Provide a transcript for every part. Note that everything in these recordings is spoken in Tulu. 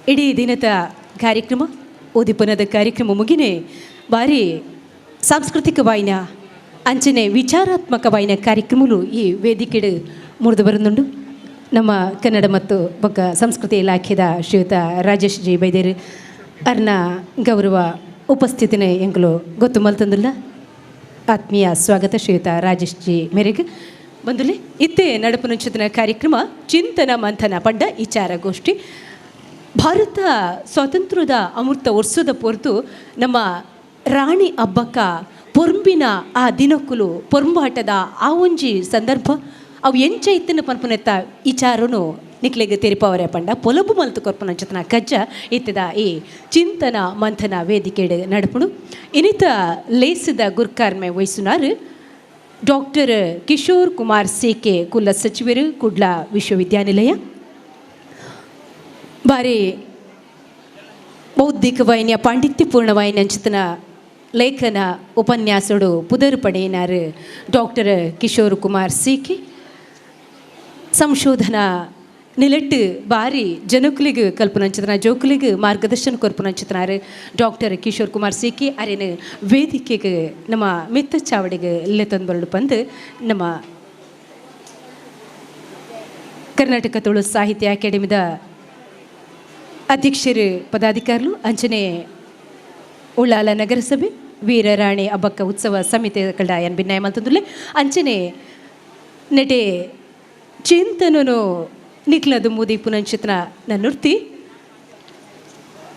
ಇಡೀ ದಿನದ ಕಾರ್ಯಕ್ರಮ, ಉದಿಪನದ ಕಾರ್ಯಕ್ರಮ ಮುಗಿನೇ ಭಾರಿ ಸಾಂಸ್ಕೃತಿಕವಾಯಿನ ಅಂಚನೆ ವಿಚಾರಾತ್ಮಕವಾಯಿನ ಕಾರ್ಯಕ್ರಮಲು ಈ ವೇದಿಕೆಡು ಮುರಿದು ಬರುന്നുಂಡು. ನಮ್ಮ ಕನ್ನಡ ಮತ್ತು ಬೊಕ್ಕ ಸಂಸ್ಕೃತಿ ಇಲಾಖೆದ ಶ್ರೀಯುತ ರಾಜೇಶ್ ಜಿ ಬೈದೇರು ಅರ್ನ ಗೌರವ ಉಪಸ್ಥಿತಿನ ಎಂಕುಲು ಗೊತ್ತು ಮಲ್ತಂದುಲ್ಲ. ಆತ್ಮೀಯ ಸ್ವಾಗತ ಶ್ರೀಯುತ ರಾಜೇಶ್ ಜಿ ಮೇರೆಗೆ. ಬಂದುಲೆ ಇತ್ತೆ ನಡಪುನಂಚಿತನ ಕಾರ್ಯಕ್ರಮ ಚಿಂತನ ಮಂಥನ ಪಂಡ ವಿಚಾರಗೋಷ್ಠಿ. ಭಾರತ ಸ್ವಾತಂತ್ರ್ಯದ ಅಮೃತ ವರ್ಷದ ಪೊರ್ತು ನಮ್ಮ ರಾಣಿ ಅಬ್ಬಕ್ಕ ಪೊರ್ಂಬಿನ ಆ ದಿನಕ್ಕುಲು, ಪೊರ್ಂಬಾಟದ ಆ ಒಂಜಿ ಸಂದರ್ಭ ಅವು ಎಂಚ ಇತ್ತಿನ ಪನ್ಪುನೆತ್ತ ವಿಚಾರನು ನಿಕ್ಲೆಗ್ ತೆರಿಪವರೆ ಪಂಡ ಪೊಲಬು ಮಲ್ತು ಕೊರ್ಪುನಂಚಿತನ ಕಜ್ಜ ಇತ್ತದ ಈ ಚಿಂತನ ಮಂಥನ ವೇದಿಕೆಡ್ ನಡಪುಣು. ಇನಿತ ಲೇಸದ ಗುರ್ಕಾರ್ಮೆ ವಹಿಸುನಾರು ಡಾಕ್ಟರ್ ಕಿಶೋರ್ ಕುಮಾರ್ ಸಿಕೆ, ಕುಲ ಸಚಿವರು, ಕುಡ್ಲ ವಿಶ್ವವಿದ್ಯಾನಿಲಯ. ಬಾರಿ ಬೌದ್ಧಿಕವಾಯಿನ, ಪಾಂಡಿತ್ಯಪೂರ್ಣವಾಯಿನ ಅಂಚಿತನ ಲೇಖನ, ಉಪನ್ಯಾಸಡು ಪುದರ್ ಪಡೆಯಿನಾರು ಡಾಕ್ಟರ್ ಕಿಶೋರ್ ಕುಮಾರ್ ಸಿಕೆ. ಸಂಶೋಧನಾ ನಿಲೆಟ್ಟು ಬಾರಿ ಜನಕುಲಿಗೆ ಕಲ್ಪನಂಚಿತನ, ಜೋಕುಲಿಗೆ ಮಾರ್ಗದರ್ಶನ ಕೊರ್ಪುನಂಚಿತನಾರು ಡಾಕ್ಟರ್ ಕಿಶೋರ್ ಕುಮಾರ್ ಸಿಕೆ ಅರೇನು ವೇದಿಕೆಗೆ ನಮ್ಮ ಮಿತ್ತ ಚಾವಡಿಗೆ ಲೆತ್ತೊಂದು ಬರಡು ಪಂದು ನಮ್ಮ ಕರ್ನಾಟಕ ತುಳು ಸಾಹಿತ್ಯ ಅಕಾಡೆಮಿದ ಅಧ್ಯಕ್ಷರು, ಪದಾಧಿಕಾರಿಗಳು, ಅಂಚನೆ ಉಳ್ಳಾಲ ನಗರಸಭೆ ವೀರರಾಣಿ ಅಬ್ಬಕ್ಕ ಉತ್ಸವ ಸಮಿತಿ ಎನ್ ಬಿನ್ನಾಯ ಮಲ್ತಂದುಲ್ಲೆ. ಅಂಚನೆ ನೆಟೆ ಚಿಂತನನು ನಿಕ್ಲದು ಮುದಿ ಪುನಂಚಿತನ ನನ್ನುರ್ತಿ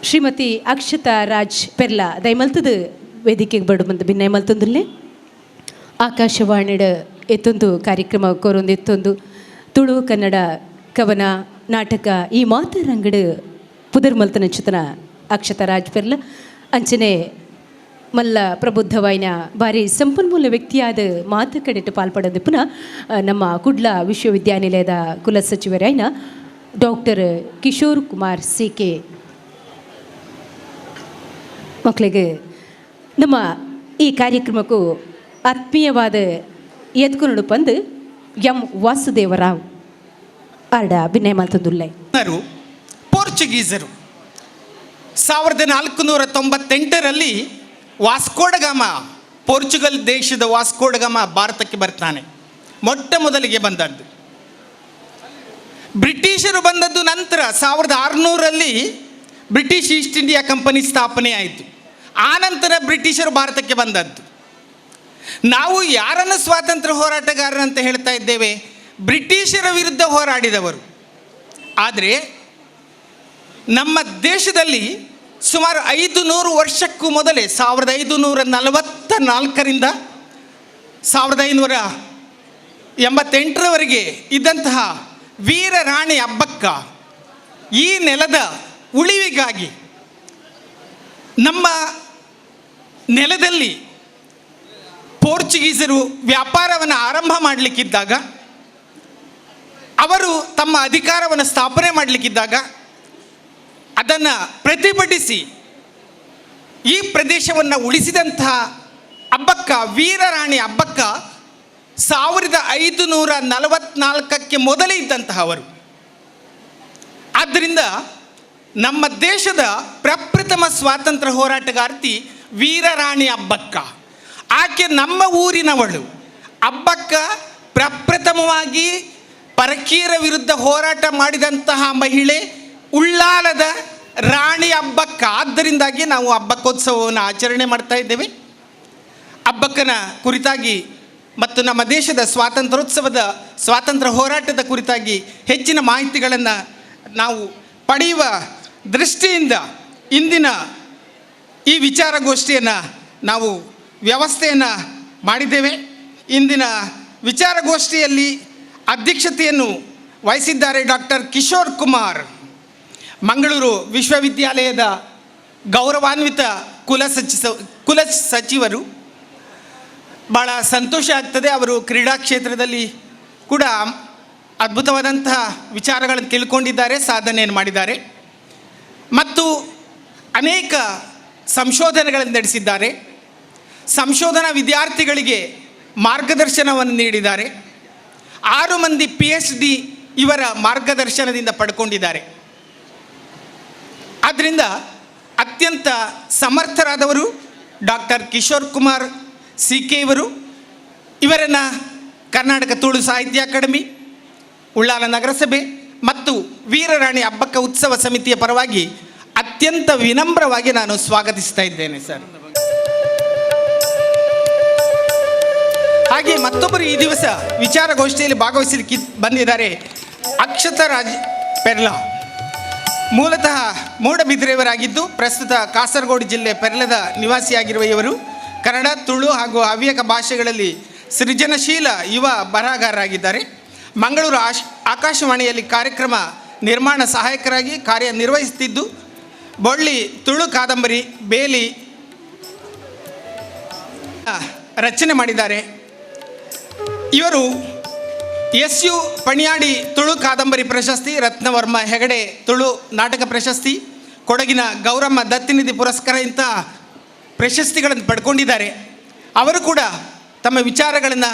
ಶ್ರೀಮತಿ ಅಕ್ಷತಾ ರಾಜ್ ಪೆರ್ಲಾ ದಯಮಲ್ತದ ವೇದಿಕೆಗೆ ಬಡು ಬಂದು ಭಿನ್ನಯ ಮಲ್ತಂದುಲ್ಲೆ. ಆಕಾಶವಾಣಿಡ ಎತ್ತೊಂದು ಕಾರ್ಯಕ್ರಮ ಕೊರೊಂದು ಎತ್ತೊಂದು ತುಳು, ಕನ್ನಡ ಕವನ, ನಾಟಕ ಈ ಮಾತರಂಗಡು ಪುದರ್ ಮಲ್ತನ ಚಿತನ ಅಕ್ಷತಾ ರಾಜ್ ಪೆರ್ಲ. ಅಂಚನೆ ಮಲ್ಲ ಪ್ರಬುದ್ಧವಾಯಿನ ಬಾರಿ ಸಂಪನ್ಮೂಲ ವ್ಯಕ್ತಿಯಾದ ಮಾತು ಕಡೆಟ್ ಪಾಲ್ಪಡೋದು ಪುನಃ ನಮ್ಮ ಕುಡ್ಲ ವಿಶ್ವವಿದ್ಯಾನಿಲಯದ ಕುಲಸಚಿವರಾಯಿನ ಡಾಕ್ಟರ್ ಕಿಶೋರ್ ಕುಮಾರ್ ಸಿಕೆ ಮಕ್ಕಳಿಗೆ ನಮ್ಮ ಈ ಕಾರ್ಯಕ್ರಮಕ್ಕೂ ಆತ್ಮೀಯವಾದ ಎದ್ಕೊನಡು ಪಂದು ಎಂ ವಾಸುದೇವರಾವ್ ಆರ್ಡ ಅಭಿನಯ ಮಲ್ತಂದುಲ್ಲೆ. ಪೋರ್ಚುಗೀಸರು 1498ರಲ್ಲಿ ವಾಸ್ಕೋಡಗಾಮ, ಪೋರ್ಚುಗಲ್ ದೇಶದ ವಾಸ್ಕೋಡಗಾಮ ಭಾರತಕ್ಕೆ ಬರ್ತಾನೆ. ಮೊಟ್ಟ ಮೊದಲಿಗೆ ಬಂದದ್ದು. ಬ್ರಿಟಿಷರು ಬಂದದ್ದು ನಂತರ. 1600ರಲ್ಲಿ ಬ್ರಿಟಿಷ್ ಈಸ್ಟ್ ಇಂಡಿಯಾ ಕಂಪನಿ ಸ್ಥಾಪನೆ ಆಯಿತು. ಆ ನಂತರ ಬ್ರಿಟಿಷರು ಭಾರತಕ್ಕೆ ಬಂದದ್ದು. ನಾವು ಯಾರನ್ನು ಸ್ವಾತಂತ್ರ್ಯ ಹೋರಾಟಗಾರರಂತ ಹೇಳ್ತಾ ಇದ್ದೇವೆ? ಬ್ರಿಟಿಷರ ವಿರುದ್ಧ ಹೋರಾಡಿದವರು. ಆದರೆ ನಮ್ಮ ದೇಶದಲ್ಲಿ ಸುಮಾರು 500 ವರ್ಷಕ್ಕೂ ಮೊದಲೇ, 1544ರಿಂದ 1588ರವರೆಗೆ ಇದ್ದಂತಹ ವೀರ ರಾಣಿ ಅಬ್ಬಕ್ಕ ಈ ನೆಲದ ಉಳಿವಿಗಾಗಿ, ನಮ್ಮ ನೆಲದಲ್ಲಿ ಪೋರ್ಚುಗೀಸರು ವ್ಯಾಪಾರವನ್ನು ಆರಂಭ ಮಾಡಲಿಕ್ಕಿದ್ದಾಗ, ಅವರು ತಮ್ಮ ಅಧಿಕಾರವನ್ನು ಸ್ಥಾಪನೆ ಮಾಡಲಿಕ್ಕಿದ್ದಾಗ, ಅದನ್ನು ಪ್ರತಿಭಟಿಸಿ ಈ ಪ್ರದೇಶವನ್ನು ಉಳಿಸಿದಂತಹ ಅಬ್ಬಕ್ಕ, ವೀರರಾಣಿ ಅಬ್ಬಕ್ಕ, 1544ಕ್ಕೆ ಮೊದಲೇ ಇದ್ದಂತಹವರು. ಆದ್ದರಿಂದ ನಮ್ಮ ದೇಶದ ಪ್ರಪ್ರಥಮ ಸ್ವಾತಂತ್ರ್ಯ ಹೋರಾಟಗಾರ್ತಿ ವೀರರಾಣಿ ಅಬ್ಬಕ್ಕ. ಆಕೆ ನಮ್ಮ ಊರಿನವಳು. ಅಬ್ಬಕ್ಕ ಪ್ರಪ್ರಥಮವಾಗಿ ಪರಕೀಯರ ವಿರುದ್ಧ ಹೋರಾಟ ಮಾಡಿದಂತಹ ಮಹಿಳೆ ಉಳ್ಳಾಲದ ರಾಣಿ ಅಬ್ಬಕ್ಕ. ಆದ್ದರಿಂದಾಗಿ ನಾವು ಅಬ್ಬಕ್ಕೋತ್ಸವವನ್ನು ಆಚರಣೆ ಮಾಡ್ತಾ ಇದ್ದೇವೆ. ಅಬ್ಬಕ್ಕನ ಕುರಿತಾಗಿ ಮತ್ತು ನಮ್ಮ ದೇಶದ ಸ್ವಾತಂತ್ರ್ಯೋತ್ಸವದ, ಸ್ವಾತಂತ್ರ್ಯ ಹೋರಾಟದ ಕುರಿತಾಗಿ ಹೆಚ್ಚಿನ ಮಾಹಿತಿಗಳನ್ನು ನಾವು ಪಡೆಯುವ ದೃಷ್ಟಿಯಿಂದ ಇಂದಿನ ಈ ವಿಚಾರಗೋಷ್ಠಿಯನ್ನು ನಾವು ವ್ಯವಸ್ಥೆಯನ್ನು ಮಾಡಿದ್ದೇವೆ. ಇಂದಿನ ವಿಚಾರಗೋಷ್ಠಿಯಲ್ಲಿ ಅಧ್ಯಕ್ಷತೆಯನ್ನು ವಹಿಸಿದ್ದಾರೆ ಡಾಕ್ಟರ್ ಕಿಶೋರ್ ಕುಮಾರ್, ಮಂಗಳೂರು ವಿಶ್ವವಿದ್ಯಾಲಯದ ಗೌರವಾನ್ವಿತ ಕುಲ ಸಚಿವರು. ಭಾಳ ಸಂತೋಷ ಆಗ್ತದೆ. ಅವರು ಕ್ರೀಡಾ ಕ್ಷೇತ್ರದಲ್ಲಿ ಕೂಡ ಅದ್ಭುತವಾದಂತಹ ವಿಚಾರಗಳನ್ನು ತಿಳ್ಕೊಂಡಿದ್ದಾರೆ, ಸಾಧನೆಯನ್ನು ಮಾಡಿದ್ದಾರೆ ಮತ್ತು ಅನೇಕ ಸಂಶೋಧನೆಗಳನ್ನು ನಡೆಸಿದ್ದಾರೆ. ಸಂಶೋಧನಾ ವಿದ್ಯಾರ್ಥಿಗಳಿಗೆ ಮಾರ್ಗದರ್ಶನವನ್ನು ನೀಡಿದ್ದಾರೆ. ಆರು ಮಂದಿ ಪಿಎಚ್‌ಡಿ ಇವರ ಮಾರ್ಗದರ್ಶನದಿಂದ ಪಡ್ಕೊಂಡಿದ್ದಾರೆ. ಆದ್ದರಿಂದ ಅತ್ಯಂತ ಸಮರ್ಥರಾದವರು doctor Kishore Kumar C K ಇವರು. ಇವರನ್ನು ಕರ್ನಾಟಕ ತುಳು ಸಾಹಿತ್ಯ ಅಕಾಡೆಮಿ, ಉಳ್ಳಾಲ ನಗರಸಭೆ ಮತ್ತು ವೀರರಾಣಿ ಅಬ್ಬಕ್ಕ ಉತ್ಸವ ಸಮಿತಿಯ ಪರವಾಗಿ ಅತ್ಯಂತ ವಿನಮ್ರವಾಗಿ ನಾನು ಸ್ವಾಗತಿಸ್ತಾ ಇದ್ದೇನೆ ಸರ್. ಹಾಗೆ ಮತ್ತೊಬ್ಬರು ಈ ದಿವಸ ವಿಚಾರಗೋಷ್ಠಿಯಲ್ಲಿ ಭಾಗವಹಿಸಲಿಕ್ಕೆ ಬಂದಿದ್ದಾರೆ, ಅಕ್ಷತಾ ರಾಜ್ ಪೆರ್ಲಾ. ಮೂಲತಃ ಮೂಡಬಿದ್ರೆಯವರಾಗಿದ್ದು ಪ್ರಸ್ತುತ ಕಾಸರಗೋಡು ಜಿಲ್ಲೆ ಪೆರ್ಲದ ನಿವಾಸಿಯಾಗಿರುವ ಇವರು ಕನ್ನಡ, ತುಳು ಹಾಗೂ ಹವ್ಯಕ ಭಾಷೆಗಳಲ್ಲಿ ಸೃಜನಶೀಲ ಯುವ ಬರಹಗಾರರಾಗಿದ್ದಾರೆ. ಮಂಗಳೂರು ಆಕಾಶವಾಣಿಯಲ್ಲಿ ಕಾರ್ಯಕ್ರಮ ನಿರ್ಮಾಣ ಸಹಾಯಕರಾಗಿ ಕಾರ್ಯನಿರ್ವಹಿಸುತ್ತಿದ್ದು, ಬೊಳ್ಳಿ ತುಳು ಕಾದಂಬರಿ ಬೇಲಿ ರಚನೆ ಮಾಡಿದ್ದಾರೆ. ಇವರು ಎಸ್ ಯು ಪಣಿಯಾಡಿ ತುಳು ಕಾದಂಬರಿ ಪ್ರಶಸ್ತಿ, ರತ್ನವರ್ಮ ಹೆಗಡೆ ತುಳು ನಾಟಕ ಪ್ರಶಸ್ತಿ, ಕೊಡಗಿನ ಗೌರಮ್ಮ ದತ್ತಿನಿಧಿ ಪುರಸ್ಕಾರ ಇಂಥ ಪ್ರಶಸ್ತಿಗಳನ್ನು ಪಡ್ಕೊಂಡಿದ್ದಾರೆ. ಅವರು ಕೂಡ ತಮ್ಮ ವಿಚಾರಗಳನ್ನು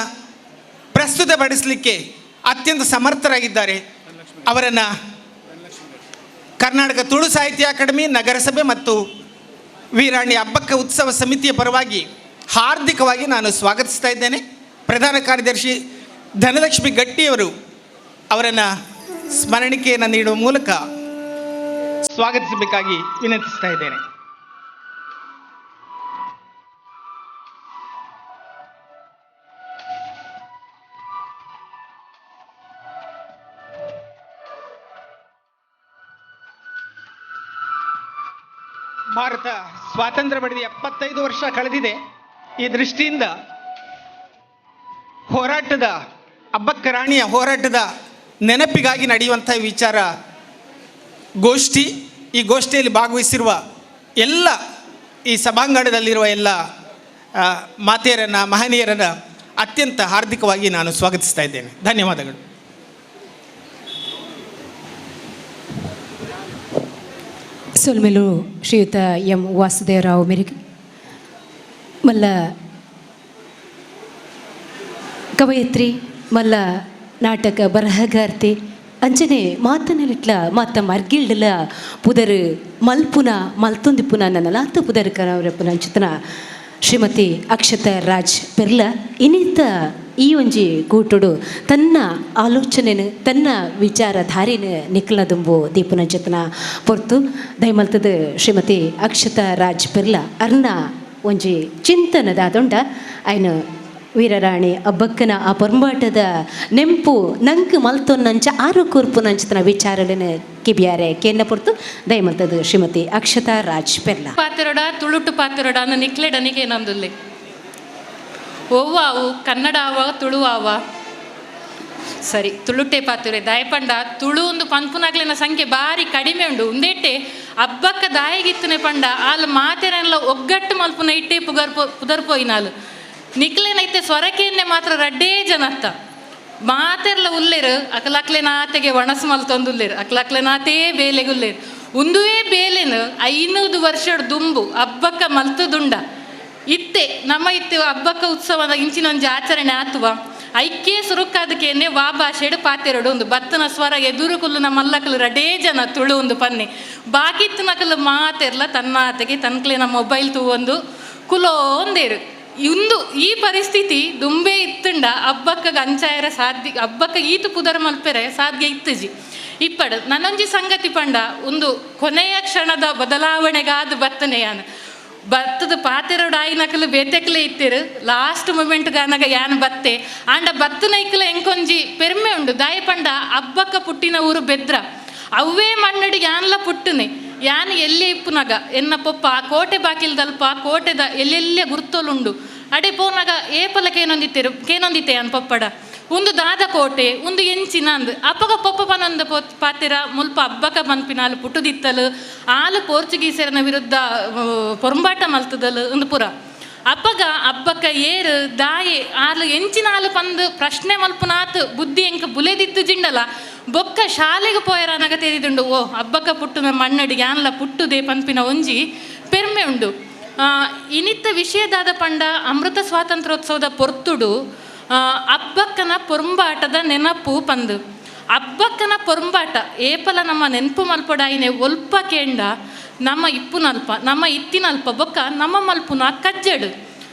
ಪ್ರಸ್ತುತಪಡಿಸಲಿಕ್ಕೆ ಅತ್ಯಂತ ಸಮರ್ಥರಾಗಿದ್ದಾರೆ. ಅವರನ್ನು ಕರ್ನಾಟಕ ತುಳು ಸಾಹಿತ್ಯ ಅಕಾಡೆಮಿ, ನಗರಸಭೆ ಮತ್ತು ವೀರಾಣಿ ಹಬ್ಬಕ್ಕ ಉತ್ಸವ ಸಮಿತಿಯ ಪರವಾಗಿ ಹಾರ್ದಿಕವಾಗಿ ನಾನು ಸ್ವಾಗತಿಸ್ತಾ ಇದ್ದೇನೆ. ಪ್ರಧಾನ ಕಾರ್ಯದರ್ಶಿ ಧನಲಕ್ಷ್ಮಿ ಗಟ್ಟಿಯವರು ಅವರನ್ನು ಸ್ಮರಣಿಕೆಯನ್ನು ನೀಡುವ ಮೂಲಕ ಸ್ವಾಗತಿಸಬೇಕಾಗಿ ವಿನಂತಿಸ್ತಾ ಇದ್ದೇನೆ. ಭಾರತ ಸ್ವಾತಂತ್ರ್ಯ ಪಡೆದು 75 ವರ್ಷ ಕಳೆದಿದೆ. ಈ ದೃಷ್ಟಿಯಿಂದ ಹೋರಾಟದ ಅಬ್ಬಕ್ಕ ರಾಣಿಯ ಹೋರಾಟದ ನೆನಪಿಗಾಗಿ ನಡೆಯುವಂಥ ವಿಚಾರ ಗೋಷ್ಠಿ, ಈ ಗೋಷ್ಠಿಯಲ್ಲಿ ಭಾಗವಹಿಸಿರುವ ಎಲ್ಲ ಈ ಸಭಾಂಗಣದಲ್ಲಿರುವ ಎಲ್ಲ ಮಾತೆಯರನ್ನು, ಮಹನೀಯರನ್ನು ಅತ್ಯಂತ ಹಾರ್ದಿಕವಾಗಿ ನಾನು ಸ್ವಾಗತಿಸ್ತಾ ಇದ್ದೇನೆ. ಧನ್ಯವಾದಗಳು. ಸೊಲ್ಮೆಲು ಶ್ರೀಯುತ ಎಂ ವಾಸುದೇವರಾವ್ ಮೆರಿಗೆ. ಮಲ್ಲ ಕವಯತ್ರಿ, ಮಲ್ಲ ನಾಟಕ ಬರಹಗಾರ್ತಿ, ಅಂಚನೆ ಮಾತನಲಿಟ್ಲ ಮಾತ ಮರ್ಗಿಲ್ಡಲ ಪುದರು ಮಲ್ಪುನ ಮಲ್ತೊಂದಿಪ್ಪುನ ನನ್ನಲಾತ ಪುದರ್ ಕನವರಪ್ಪನ ಅಂಚಿತನ ಶ್ರೀಮತಿ ಅಕ್ಷತಾ ರಾಜ್ ಪೆರ್ಲ ಇನ್ನಿತ ಈ ಒಂಜಿ ಕೂಟುಡು ತನ್ನ ಆಲೋಚನೆನು ತನ್ನ ವಿಚಾರಧಾರಿನ ನಿಕ್ಲನ ದುಂಬು ದೀಪನ ಜತನ ಪೊರ್ತು ದಯಮಲ್ತದ ಶ್ರೀಮತಿ ಅಕ್ಷತಾ ರಾಜ್ ಪೆರ್ಲ ಅರ್ನ ಒಂಜಿ ಚಿಂತನದಾದೊಂಡ ಆಯ್ನ ವೀರರಾಣಿ ಅಬ್ಬಕ್ಕನ ಆ ಪೊರ್ಂಬಾಟದ ನೆಂಪು ನಂಕ್ ಮಲ್ತೊನ್ನಂಚ ಆರು ಕೂರ್ಪುನಂಚತನ ವಿಚಾರಲೆನ ಕಿಬಿಯಾರೆ ಕೇನ್ನ ಪೊರ್ತು ದಯಮಲ್ತದ ಶ್ರೀಮತಿ ಅಕ್ಷತಾ ರಾಜ್ ಪೆರ್ಲ. ಪಾತೆರೊಡ ತುಳುಟು ಪಾತೆರೊಡ ಅನ್ನ ನಿಕ್ಲೆಡನಿಗೆ ನಂದುಲ್ಲೆ ಒವ್ವಾವು ಕನ್ನಡ ಆವ ತುಳು ಆವ ಸರಿ ತುಳುಟೆ ಪಾತುರೆ ದಾಯಪಂಡ ತುಳು ಒಂದು ಪನ್ಪುನಾಗ್ಲಿನ ಸಂಖ್ಯೆ ಬಾರಿ ಕಡಿಮೆ ಉಂಡು. ಉಂದೇಟೆ ಅಬ್ಬಕ್ಕ ದಾಯಿಗಿತ್ತನೆ ಪಂಡ ಆಲ್ ಮಾತೆರೆಲ್ಲ ಒಗ್ಗಟ್ಟು ಮಲ್ಪುನ ಇಟ್ಟೆ ಪುಗರ್ ಪುದರ್ ಪೋಯಿನಾಲು ನಿಕ್ಲೆನೈತೆ ಸ್ವರಕೇನೆ ಮಾತ್ರ ರಡ್ಡೇ ಜನತ್ತ ಮಾತೆರ್ಲ ಉಲ್ಲೇರು ಅಕಲಕ್ಲೆ ನಾತೆಗೆ ಒಣಸು ಮಲ್ತೊಂದುಲ್ಲೇರು ಅಕ್ಲಕ್ಲೆ ನಾತೇ ಬೇಲೆಗುಲ್ಲೇರು ಉಂದುವೇ ಬೇಲೆನು 500 ವರ್ಷಡ್ ದುಂಬು ಅಬ್ಬಕ್ಕ ಮಲ್ತದುಂಡ ಇತ್ತೆ ನಮ್ಮ ಇತ್ತೆ ಅಬ್ಬಕ್ಕ ಉತ್ಸವದ ಇಂಚಿನ ಒಂಜಿ ಆಚರಣೆ ಆತುವ ಐಕ್ಯೇ ಸುರುಕಾದಕೇನೆ ವಾ ಭಾಷೆಡು ಪಾತೆರಡು ಒಂದು ಬತ್ತನ ಸ್ವರ ಎದುರು ಕುಲ್ಲುನ ಮಲ್ಲಕಲು ರಡೇ ಜನ ತುಳು ಒಂದು ಪನ್ನೆ ಬಾಕಿತ್ತು ನಕಲು ಮಾತೆರ್ಲ ತನ್ನಾತೆಗೆ ತನ್ಕಲೇನ ಮೊಬೈಲ್ ತೂವೊಂದು ಕುಲೋ ಒಂದೇರು ಇಂದು ಈ ಪರಿಸ್ಥಿತಿ ದುಂಬೆ ಇತ್ತುಂಡ ಅಬ್ಬಕ್ಕ ಅಂಚಾಯರ ಸಾಧ್ಯ ಅಬ್ಬಕ್ಕ ಈತು ಪುದರ ಮಲ್ಪೆರೆ ಸಾಧ್ಯ ಇತ್ತುಜಿ. ಇಪ್ಪಡು ನನ್ನೊಂಜಿ ಸಂಗತಿ ಪಂಡ ಒಂದು ಕೊನೆಯ ಕ್ಷಣದ ಬದಲಾವಣೆಗಾದ ಬತ್ತನೆ ಯಾನು ಬತ್ತದ ಪಾತೆರೋಡು ಆಯಿನಕಲು ಬೇತೆಕ್ಲೆ ಇತ್ತಿರು ಲಾಸ್ಟ್ ಮೂಮೆಂಟ್ ಗಾನಗ ಯಾನ್ ಬತ್ತೆ ಆಂಡ ಬತ್ತನೈಕಲ ಎಂಕೊಂಜಿ ಪೆರ್ಮೆ ಉಂಡು ದಾಯ ಪಂಡ ಅಬ್ಬಕ್ಕ ಪುಟ್ಟಿನ ಊರು ಬೆದ್ರ ಅವ್ವೇ ಮಣ್ಣಡಿ ಯಾನ್ಲ ಪುಟ್ಟನೆ ಯಾನ್ ಎಲ್ಲಿ ಇಪ್ಪುನಗ ಎನ್ನ ಪೊಪ್ಪ ಆ ಕೋಟೆ ಬಾಕಿಲ್ದಲ್ಪ ಕೋಟೆದ ಎಲ್ಲೆಲ್ಲೇ ಗುರ್ತೋಲುಂಡು ಅಡೆ ಪೋನಗ ಏಪಲ ಕೇನೊಂದಿತ್ತೆರು ಕೇನೊಂದಿತ್ತೆ ಯಾನ್ ಪೊಪ್ಪಡ ಒಂದು ದಾದ ಕೋಟೆ ಒಂದು ಎಂಚಿನ ಅಂದ್ ಅಪ್ಪಗ ಪೊಪ್ಪ ಪನೊಂದ ಪಾತೆರ ಮುಲ್ಪ ಅಬ್ಬಕ ಪನ್ಪಿನಾಲು ಪುಟ್ಟುದಿತ್ತಲು ಆಲು ಪೋರ್ಚುಗೀಸರನ ವಿರುದ್ಧ ಪೊರಂಬಾಟ ಮಲ್ತದಲು ಒಂದು ಪುರ ಅಪ್ಪಗ ಅಬ್ಬಕ್ಕ ಏರು ದಾಯೆ ಆಲು ಎಂಚಿನ ಆಲು ಪಂದು ಪ್ರಶ್ನೆ ಮಲ್ಪುನಾತ್ ಬುದ್ಧಿ ಎಂಕ ಬುಲೆದಿತ್ತು ಜಿಂಡಲ ಬೊಕ್ಕ ಶಾಲೆಗೆ ಪೋಯರ ನಗ ತೆರಿದುಂಡು ಓ ಅಬ್ಬಕ್ಕ ಪುಟ್ಟುನ ಮಣ್ಣಡಿ ಯಾನ್ಲ ಪುಟ್ಟುದೆ ಪನ್ಪಿನ ಒಂಜಿ ಪೆರ್ಮೆ ಉಂಡು. ಇನಿತ್ತ ವಿಷಯದಾದ ಪಂಡ ಅಮೃತ ಸ್ವಾತಂತ್ರ್ಯೋತ್ಸವದ ಪೊರ್ತುಡು ಅಬ್ಬಕ್ಕನ ಪೊರಂಬಾಟದ ನೆನಪು ಪಂದು ಅಬ್ಬಕ್ಕನ ಪೊರಂಬಾಟ ಏಪಲ ನಮ್ಮ ನೆನಪು ಮಲ್ಪೊಡಾಯಿನೆ ಒಲ್ಪ ಕೇಂಡ ನಮ್ಮ ಇಪ್ಪುನಲ್ಪ ನಮ್ಮ ಇತ್ತಿನಲ್ಪ ಬೊಕ್ಕ ನಮ್ಮ ಮಲ್ಪುನ ಕಜ್ಜಡು.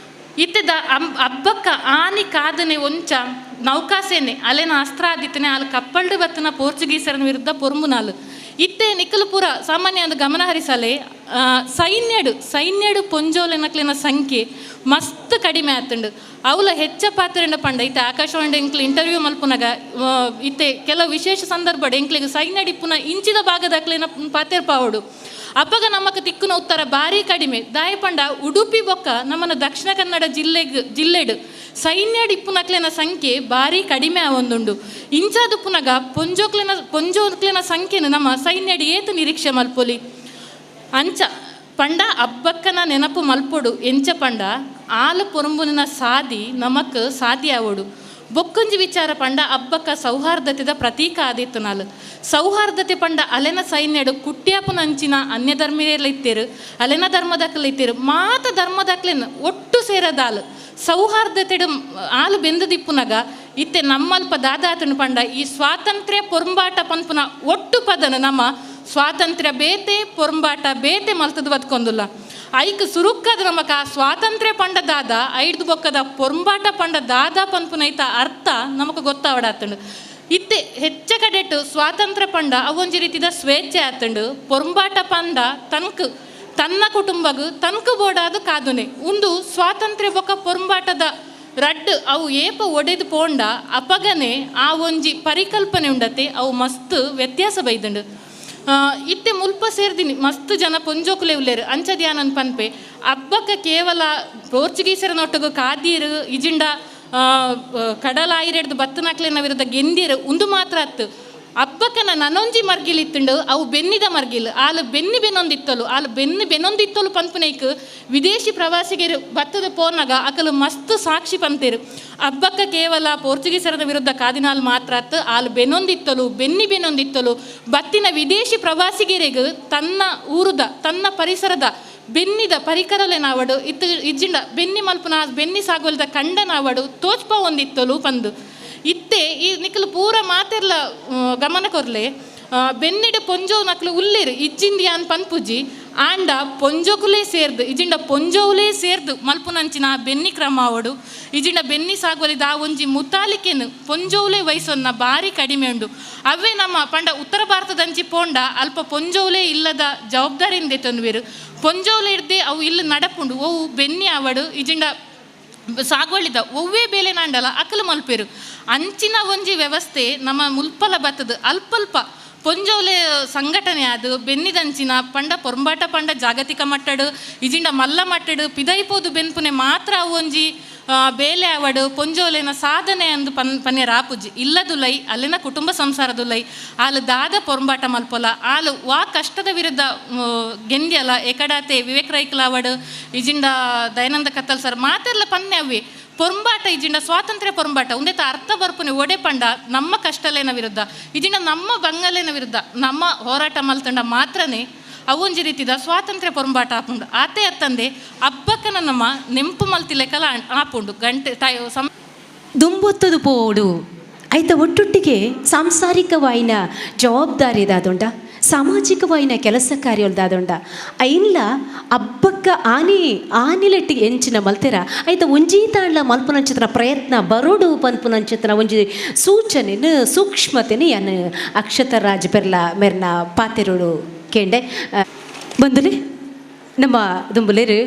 ಇತ್ತದ ಅಬ್ಬಕ್ಕ ಆನಿ ಕಾದನೆ ಒಂಚ ನೌಕಾಸೇನೆ ಅಲೆನ ಅಸ್ತ್ರ ಆದಿತ್ತನೆ ಅಲ್ಲಿ ಕಪ್ಪಲ್ಡು ಬತ್ತನ ಪೋರ್ಚುಗೀಸರನ ವಿರುದ್ಧ ಪೊರ್ಂಬುನಾಲು. ಇತ್ತೆ ನಿಕ್ಕಲು ಪೂರ ಸಾಮಾನ್ಯ ಒಂದು ಗಮನ ಹರಿಸಲೆ, ಸೈನ್ಯಡು ಸೈನ್ಯಡು ಪೊಂಜೋಲೆನಕ್ಲೆನ ಸಂಖ್ಯೆ ಮಸ್ತ್ ಕಡಿಮೆ ಆತುಂಡು. ಅವಲ ಹೆಚ್ಚ ಪಾತ್ರೆಂಡ ಪಂಡ ಇತ್ತೆ ಆಕಾಶವಾಣಿ ಎಂಕ್ಲು ಇಂಟರ್ವ್ಯೂ ಮಲ್ಪುನಗ, ಇತ್ತೆ ಕೆಲವು ವಿಶೇಷ ಸಂದರ್ಭಡ್ ಎಂಕ್ಲೆಗ್ ಸೈನ್ಯಡ್ ಇಪ್ಪುನ ಇಂಚಿದ ಭಾಗದಕ್ಲೆನ ಪಾತೆರ್ಪಾವೊಡು. ಅಪಗ ನಮಕ್ ತಿಕ್ಕುನ ಉತ್ತರ ಭಾರಿ ಕಡಿಮೆ. ದಾಯ ಪಂಡ ಉಡುಪಿ ಬೊಕ್ಕ ನಮ್ಮನ ದಕ್ಷಿಣ ಕನ್ನಡ ಜಿಲ್ಲೆಡ್ ಸೈನ್ಯಡ್ ಇಪ್ಪುನಕ್ಲೆನ ಸಂಖ್ಯೆ ಭಾರಿ ಕಡಿಮೆ ಆವೊಂದುಂಡು. ಇಂಚಾದುಪ್ಪುನಗ ಪೊಂಜೋಕ್ಲೆನ ಸಂಖ್ಯೆನ ನಮ್ಮ ಸೈನ್ಯಡ್ ಏತ್ ನಿರೀಕ್ಷೆ ಮಲ್ಪೊಲಿ. ಅಂಚ ಪಂಡ ಅಬ್ಬಕ್ಕನ ನೆನಪು ಮಲ್ಪೊಡು. ಎಂಚ ಪಂಡ ಆಲು ಪೊರಂಬುನ ಸಾದಿ ನಮಕ್ ಸಾದಿ ಆವೊಡು. ಬೊಕ್ಕುಂಜಿ ವಿಚಾರ ಪಂಡ ಅಬ್ಬಕ್ಕ ಸೌಹಾರ್ದತೆದ ಪ್ರತೀಕ ಆದಿತ್ತು ನಾಲು. ಸೌಹಾರ್ದತೆ ಪಂಡ ಅಲೆನ ಸೈನ್ಯಡು ಕುಟ್ಯಾಪುನಂಚಿನ ಅನ್ಯ ಧರ್ಮೀಯರ್ಲ ಇತ್ತೇರು, ಅಲೆನ ಧರ್ಮದಕ್ಲೆ ಇತ್ತೇರು, ಮಾತ ಧರ್ಮದಕ್ಲೆನ್ ಒಟ್ಟು ಸೇರದಾಲು ಸೌಹಾರ್ದತೆಡು ಆಲು ಬೆಂದು ದಿಪ್ಪುನಗ. ಇತ್ತೆ ನಮ್ಮಲ್ಪ ದಾದಾತನು ಪಂಡ ಈ ಸ್ವಾತಂತ್ರ್ಯ ಪೊರಂಬಾಟ ಪನ್ಪುನ ಒಟ್ಟು ಪದನ ನಮ್ಮ ಸ್ವಾತಂತ್ರ್ಯ ಬೇತೆ ಪೊರಂಬಾಟ ಬೇತೆ ಮಲ್ತದ ಬತ್ಕೊಂದುಲ್ಲ. ಐಕ್ ಸುರುಕ್ಕದ ನಮಕ ಸ್ವಾತಂತ್ರ್ಯ ಪಂಡ ದಾದ, ಐಡ್ದು ಬೊಕ್ಕದ ಪೊರಂಬಾಟ ಪಂಡ ದಾದ ಪನ್ಪುನೈತ ಅರ್ಥ ನಮಕ್ ಗೊತ್ತಾವಡಾತಂಡು. ಇತ್ತೆ ಹೆಚ್ಚ ಕಡೆಟು ಸ್ವಾತಂತ್ರ್ಯ ಪಂಡ ಅವೊಂಜಿ ರೀತಿದ ಸ್ವೇಚ್ಛೆ ಆತಂಡು. ಪೊರಂಬಾಟ ಪಂಡ ತನ್ಕ್ ತನ್ನ ಕುಟುಂಬಗ್ ತನ್ಕು ಬೋಡಾದ ಕಾದುನೆ. ಉಂದು ಸ್ವಾತಂತ್ರ್ಯ ಬೊಕ್ಕ ಪೊರಂಬಾಟದ ರಡ್ಡ್ ಅವು ಏಪ ಒಡೆದು ಪೋಂಡ ಅಪಗನೆ ಆ ಒಂಜಿ ಪರಿಕಲ್ಪನೆ ಉಂಡತೆ ಅವು ಮಸ್ತ್ ವ್ಯತ್ಯಾಸ ಬೈದಂಡು. ಇತ್ತೆ ಮುಲ್ಪ ಸೇರ್ದಿನಿ ಮಸ್ತ್ ಜನ ಪೊಂಜೋಕುಲೆ ಉಲ್ಲೇರು. ಅಂಚ ಧ್ಯಾನನ್ ಪನ್ಪೆ ಅಬ್ಬಕ್ಕ ಕೇವಲ ಪೋರ್ಚುಗೀಸರ ನೊಟ್ಟುಗು ಕಾದೀರು ಇಜಿಂಡ ಕಡಲಾಯಿರೆಡ್ದು ಬತ್ತನಕ್ಲೆನ ವಿರುದ್ಧ ಗೆಂದಿರು ಉಂದು ಮಾತ್ರ ಅತ್ತು. ಅಬ್ಬಕ್ಕನ ನನೊಂಜಿ ಮರ್ಗಿಲ್ ಇತ್ತುಂಡು, ಅವು ಬೆನ್ನಿದ ಮರ್ಗಿಲ್. ಆಲು ಬೆನ್ನಿ ಬೆನ್ನೊಂದಿತ್ತಲು, ಆಲು ಬೆನ್ನಿ ಬೆನ್ನೊಂದಿತ್ತಲು ಪನ್ಪುನೈಕ್ ವಿದೇಶಿ ಪ್ರವಾಸಿಗರು ಬತ್ತದ ಪೋನಗ ಅಕಲು ಮಸ್ತ್ ಸಾಕ್ಷಿ ಪಂತೇರು. ಅಬ್ಬಕ್ಕ ಕೇವಲ ಪೋರ್ಚುಗೀಸರದ ವಿರುದ್ಧ ಕಾದಿನಾಲ್ ಮಾತ್ರ ಅತ್ತು, ಆಲು ಬೆನ್ನೊಂದಿತ್ತಲು, ಬೆನ್ನಿ ಬೆನ್ನೊಂದಿತ್ತಲು. ಬತ್ತಿನ ವಿದೇಶಿ ಪ್ರವಾಸಿಗರಿಗೆ ತನ್ನ ಊರುದ ತನ್ನ ಪರಿಸರದ ಬೆನ್ನಿದ ಪರಿಕರಲೆನಾವಡು ಇತ್ತು ಇಜ್ಜಿಂಡ ಬೆನ್ನಿ ಮಲ್ಪುನ ಬೆನ್ನಿ ಸಾಗೋಲ್ದ ಕಂಡನಾವಡು ತೋಚ್ಪ ಒಂದಿತ್ತಲು ಪಂದು. ಇತ್ತೆ ಈ ನಿಕಲು ಪೂರ ಮಾತೆರ್ಲ ಗಮನ ಕೊರ್ಲೆ, ಬೆನ್ನಿಡ ಪೊಂಜೋ ನಕ್ಲು ಉಲ್ಲೇರು ಇಜ್ಜಿಂದಿಯಾನ್ ಪನ್ಪುಜಿ. ಆಂಡ ಪೊಂಜೋಕುಲೇ ಸೇರ್ದು ಇಜಿಂಡ ಪೊಂಜೋವುಲೇ ಸೇರ್ದು ಮಲ್ಪುನಂಚಿನ ಬೆನ್ನಿ ಕ್ರಮ ಅವಡು ಇಜಿಂಡ ಬೆನ್ನಿ ಸಾಗುವಲಿದ ಆ ಒಂಜಿ ಮುತಾಲಿಕೆನು ಪೊಂಜೋವುಲೇ ವಯಸ್ಸನ್ನ ಭಾರಿ ಕಡಿಮೆ ಉಂಡು. ಅವೇ ನಮ್ಮ ಪಂಡ ಉತ್ತರ ಭಾರತದಂಚಿ ಪೋಂಡ ಅಲ್ಪ ಪೊಂಜೋವುಲೇ ಇಲ್ಲದ ಜವಾಬ್ದಾರಿಯಿಂದ ತೊಂದುವೆರು. ಪೊಂಜೋವುಲೆ ಇರ್ದೆ ಅವು ಇಲ್ಲಿ ನಡಪುಂಡು. ಅವು ಬೆನ್ನಿ ಅವಡು ಇಜಿಂಡ ಸಾಗುವಳಿದ ಒವ್ವೇ ಬೇಲೆ ನಾಂಡಲ ಅಕಲು ಮಲ್ಪೇರು. ಅಂಚಿನ ಒಂಜಿ ವ್ಯವಸ್ಥೆ ನಮ್ಮ ಮುಲ್ಪಲ ಬತ್ತದ. ಅಲ್ಪಲ್ಪ ಪೊಂಜೋಲೆ ಸಂಘಟನೆ ಅದು ಬೆನ್ನಿದಂಚಿನ ಪಂಡ ಪೊರಂಬಾಟ ಪಂಡ ಜಾಗತಿಕ ಮಟ್ಟಡು ಇಜಿಂಡ ಮಲ್ಲ ಮಟ್ಟಡು ಪಿದೈಪೋದು ಬೆನ್ಪುನೆ ಮಾತ್ರ ಅವು ಒಂಜಿ ಬೇಲೆ ಅವಡು ಪೊಂಜೋಲೆನ ಸಾಧನೆ ಅಂದು ಪನ್ಯರ ಆಪುಜಿ. ಇಲ್ಲದುಲೈ ಅಲ್ಲಿನ ಕುಟುಂಬ ಸಂಸಾರದುಲೈ ಆಲು ದಾದ ಪೊರಂಬಾಟ ಮಲ್ಪೊಲ, ಆಲು ವಾ ಕಷ್ಟದ ವಿರುದ್ಧ ಗೆಂದ್ಯಲ. ಎಕಡಾತೆ ವಿವೇಕ್ ರೈಕ್ಲಾವಡು ಇಜಿಂಡ ದಯಾನಂದ ಕತ್ತಲ್ ಸರ್ ಮಾತೆಲ್ಲ ಪನ್ನೆ ಅವೆ ಪೊರಂಬಾಟ ಇಜಿಂಡ ಸ್ವಾತಂತ್ರ್ಯ ಪೊರಂಬಾಟ ಉಂದೆತ ಅರ್ಥ ಬರ್ಪುನೆ ಒಡೆ ಪಂಡ ನಮ್ಮ ಕಷ್ಟಲೇನ ವಿರುದ್ಧ ಇಜಿಂಡ ನಮ್ಮ ಬಂಗಲೇನ ವಿರುದ್ಧ ನಮ್ಮ ಹೋರಾಟ ಮಲ್ತಂಡ ಮಾತ್ರನೇ ಅವೊಂಜಿ ರೀತಿದ ಸ್ವಾತಂತ್ರ್ಯ ಪೊರಂಬಾಟ ಆಪುಂಡು. ಆತೆ ಅತ್ತಂದೆ ಅಬ್ಬಕ್ಕನ ನಮ್ಮ ನೆಂಪು ಮಲ್ತಿಲೆಕಲ ಆಪುಂಡು ಗಂಟೆ ತಾಯಿ ಸಮ ದುಂಬೊತ್ತದು ಪೋಡು ಐತ ಒಟ್ಟೊಟ್ಟಿಗೆ ಸಾಂಸಾರಿಕವಾಯಿನ ಜವಾಬ್ದಾರಿ ದಾದೊಂಡ, ಸಾಮಾಜಿಕವಾಯಿನ ಕೆಲಸ ಕಾರ್ಯಲ್ದಾದೊಂಡ ಐನ್ಲ ಅಬ್ಬಕ್ಕ ಆನಿ ಆನಿಲೆಟ್ಟಿಗೆ ಎಂಚಿನ ಮಲ್ತೆರ ಐತ ಒಂಜಿ ತಾಳ್ಲ ಮಲ್ಪುನಂಚಿತನ ಪ್ರಯತ್ನ ಬರೋಡು ಪನ್ಪುನಂಚಿತನ ಒಂಜಿ ಸೂಚನೆನು ಸೂಕ್ಷ್ಮತೆನು ಯಾನ್ ಅಕ್ಷತ ರಾಜ್ ಪೆರ್ಲ ಮೆರ್ನ ಪಾತೆರುಡು ಕೇಂಡೆ. ಬಂದುಲೆ ನಮ್ಮ ದುಂಬುಲೇರು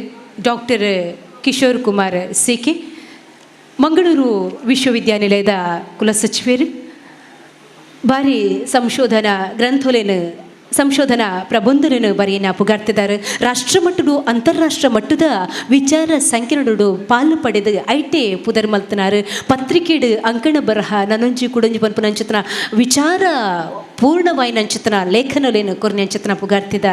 ಡಾಕ್ಟರ್ ಕಿಶೋರ್ ಕುಮಾರ್ ಸಿಕೆ, ಮಂಗಳೂರು ವಿಶ್ವವಿದ್ಯಾನಿಲಯದ ಕುಲಸಚಿವರು. ಬಾರಿ ಸಂಶೋಧನಾ ಗ್ರಂಥೋಲೇನು ಸಂಶೋಧನಾ ಪ್ರಬಂಧలను ಬರೆಯನ ಪುಗಾರ್ತಿದ್ದಾರೆ. ರಾಷ್ಟ್ರ ಮಟ್ಟಡು ಅಂತಾರಾಷ್ಟ್ರ ಮಟ್ಟದ ವಿಚಾರ ಸಂಕಿರಣಡು ಪಾಲು ಪಡೆದು ಐಟೆ ಪುದರ್ ಮಲ್ತನಾರು. ಪತ್ರಿಕೆಡು ಅಂಕಣ ಬರಹ ನನೊಂಜಿ ಕುಡೊಂಜಿ ಪನ್ಪುನಂಚಿತನ ವಿಚಾರ ಪೂರ್ಣವಾಯಿನಂಚಿತನ ಲೇಖನಲೇನು ಕೊರ್ನಂಚಿತನ ಪುಗಾರ್ತಿದ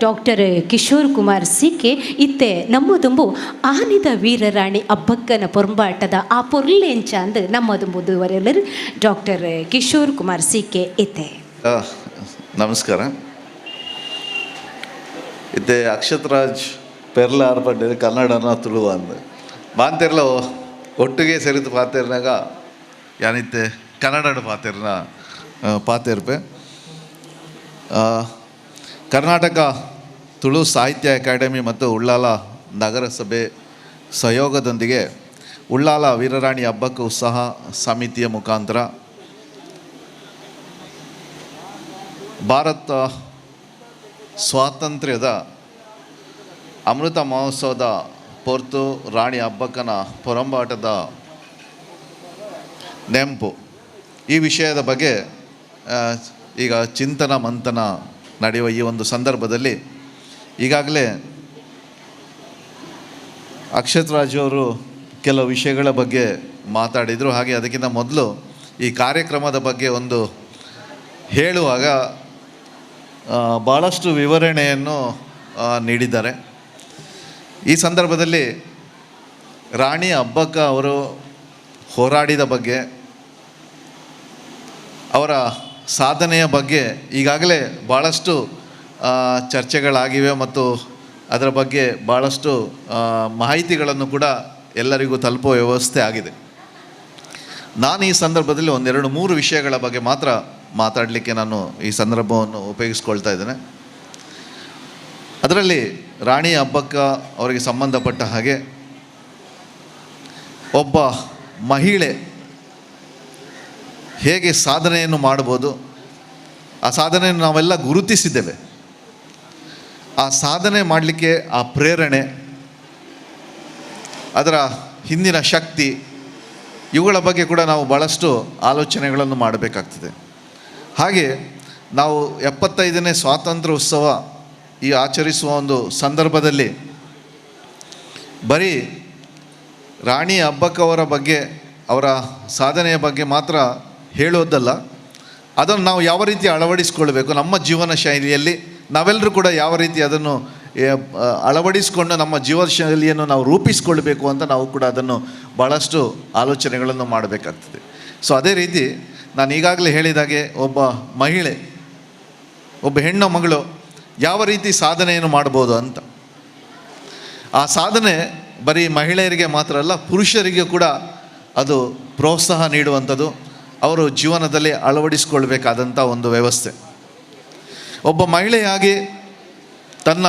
ಡಾಕ್ಟರ್ ಕಿಶೋರ್ ಕುಮಾರ್ ಸಿಕೆ ಇತ್ತೆ ನಮ್ಮ ದುಂಬು ಆನಿದ ವೀರರಾಣಿ ಅಬ್ಬಕ್ಕನ ಪೊರಂಬಾಟದ ಆ ಪೊರ್ಲೆಂಚ ಅಂದ್ ನಮ್ಮ ದುಂಬು ವರೆಲ್ಲರು ಡಾಕ್ಟರ್ ಕಿಶೋರ್ ಕುಮಾರ್ ಸಿಕೆ ಇತ್ತೆ. ನಮಸ್ಕಾರ. ಇತ್ತೆ ಅಕ್ಷತ್ ರಾಜ್ ಪೆರ್ಲ ಆರ್ಪಂಡೇರು ಕನ್ನಡನ ತುಳುವ ಅಂದ್ ಮಾಂತೆರ್ಲ ಒಟ್ಟಿಗೆ ಸೇರಿದು ಪಾತೆರ್ನಾಗ ಯಾನಿತ್ತೆ ಕನ್ನಡನ ಪಾತೆರ್ನ ಪಾತೆರ್ಪೆ. ಕರ್ನಾಟಕ Tulu ಸಾಹಿತ್ಯ ಅಕಾಡೆಮಿ ಮತ್ತು ಉಳ್ಳಾಲ ನಗರಸಭೆ ಸಹಯೋಗದೊಂದಿಗೆ ಉಳ್ಳಾಲ ವೀರರಾಣಿ ಹಬ್ಬಕ್ಕ ಉತ್ಸಾಹ ಸಮಿತಿಯ ಮುಖಾಂತರ ಭಾರತ ಸ್ವಾತಂತ್ರ್ಯದ ಅಮೃತ ಮಹೋತ್ಸವದ ಪೊರ್ತು ರಾಣಿ ಹಬ್ಬಕ್ಕನ ಪೊರಂಬಾಟದ ನೆಂಪು ಈ ವಿಷಯದ ಬಗ್ಗೆ ಈಗ ಚಿಂತನ ಮಂಥನ ನಡೆಯುವ ಈ ಒಂದು ಸಂದರ್ಭದಲ್ಲಿ ಈಗಾಗಲೇ ಅಕ್ಷತ್ ರಾಜು ಅವರು ಕೆಲವು ವಿಷಯಗಳ ಬಗ್ಗೆ ಮಾತಾಡಿದರು. ಹಾಗೆ ಅದಕ್ಕಿಂತ ಮೊದಲು ಈ ಕಾರ್ಯಕ್ರಮದ ಬಗ್ಗೆ ಒಂದು ಹೇಳುವಾಗ ಭಾಳಷ್ಟು ವಿವರಣೆಯನ್ನು ನೀಡಿದ್ದಾರೆ. ಈ ಸಂದರ್ಭದಲ್ಲಿ ರಾಣಿ ಅಬ್ಬಕ್ಕ ಅವರು ಹೋರಾಡಿದ ಬಗ್ಗೆ, ಅವರ ಸಾಧನೆಯ ಬಗ್ಗೆ ಈಗಾಗಲೇ ಭಾಳಷ್ಟು ಚರ್ಚೆಗಳಾಗಿವೆ ಮತ್ತು ಅದರ ಬಗ್ಗೆ ಭಾಳಷ್ಟು ಮಾಹಿತಿಗಳನ್ನು ಕೂಡ ಎಲ್ಲರಿಗೂ ತಲುಪುವ ವ್ಯವಸ್ಥೆ ಆಗಿದೆ. ನಾನು ಈ ಸಂದರ್ಭದಲ್ಲಿ ಒಂದೆರಡು ಮೂರು ವಿಷಯಗಳ ಬಗ್ಗೆ ಮಾತ್ರ ಮಾತಾಡಲಿಕ್ಕೆ ನಾನು ಈ ಸಂದರ್ಭವನ್ನು ಉಪಯೋಗಿಸ್ಕೊಳ್ತಾ ಇದ್ದೇನೆ. ಅದರಲ್ಲಿ ರಾಣಿ ಅಬ್ಬಕ್ಕ ಅವರಿಗೆ ಸಂಬಂಧಪಟ್ಟ ಹಾಗೆ ಒಬ್ಬ ಮಹಿಳೆ ಹೇಗೆ ಸಾಧನೆಯನ್ನು ಮಾಡ್ಬೋದು, ಆ ಸಾಧನೆಯನ್ನು ನಾವೆಲ್ಲ ಗುರುತಿಸಿದ್ದೇವೆ. ಆ ಸಾಧನೆ ಮಾಡಲಿಕ್ಕೆ ಆ ಪ್ರೇರಣೆ, ಅದರ ಹಿಂದಿನ ಶಕ್ತಿ, ಇವುಗಳ ಬಗ್ಗೆ ಕೂಡ ನಾವು ಭಾಳಷ್ಟು ಆಲೋಚನೆಗಳನ್ನು ಮಾಡಬೇಕಾಗ್ತದೆ. ಹಾಗೆ ನಾವು 75ನೇ ಸ್ವಾತಂತ್ರ್ಯ ಉತ್ಸವ ಈ ಆಚರಿಸುವ ಒಂದು ಸಂದರ್ಭದಲ್ಲಿ ಬರೀ ರಾಣಿ ಅಬ್ಬಕ್ಕವರ ಬಗ್ಗೆ, ಅವರ ಸಾಧನೆಯ ಬಗ್ಗೆ ಮಾತ್ರ ಹೇಳೋದಲ್ಲ, ಅದನ್ನು ನಾವು ಯಾವ ರೀತಿ ಅಳವಡಿಸ್ಕೊಳ್ಬೇಕು ನಮ್ಮ ಜೀವನ ಶೈಲಿಯಲ್ಲಿ, ನಾವೆಲ್ಲರೂ ಕೂಡ ಯಾವ ರೀತಿ ಅದನ್ನು ಅಳವಡಿಸಿಕೊಂಡು ನಮ್ಮ ಜೀವನ ಶೈಲಿಯನ್ನು ನಾವು ರೂಪಿಸ್ಕೊಳ್ಬೇಕು ಅಂತ ನಾವು ಕೂಡ ಅದನ್ನು ಭಾಳಷ್ಟು ಆಲೋಚನೆಗಳನ್ನು ಮಾಡಬೇಕಾಗ್ತದೆ. ಸೊ ಅದೇ ರೀತಿ ನಾನು ಈಗಾಗಲೇ ಹೇಳಿದಾಗೆ ಒಬ್ಬ ಮಹಿಳೆ, ಒಬ್ಬ ಹೆಣ್ಣು ಮಗಳು ಯಾವ ರೀತಿ ಸಾಧನೆಯನ್ನು ಮಾಡ್ಬೋದು ಅಂತ, ಆ ಸಾಧನೆ ಬರೀ ಮಹಿಳೆಯರಿಗೆ ಮಾತ್ರ ಅಲ್ಲ, ಪುರುಷರಿಗೆ ಕೂಡ ಅದು ಪ್ರೋತ್ಸಾಹ ನೀಡುವಂಥದ್ದು, ಅವರು ಜೀವನದಲ್ಲಿ ಅಳವಡಿಸಿಕೊಳ್ಬೇಕಾದಂಥ ಒಂದು ವ್ಯವಸ್ಥೆ. ಒಬ್ಬ ಮಹಿಳೆಯಾಗಿ ತನ್ನ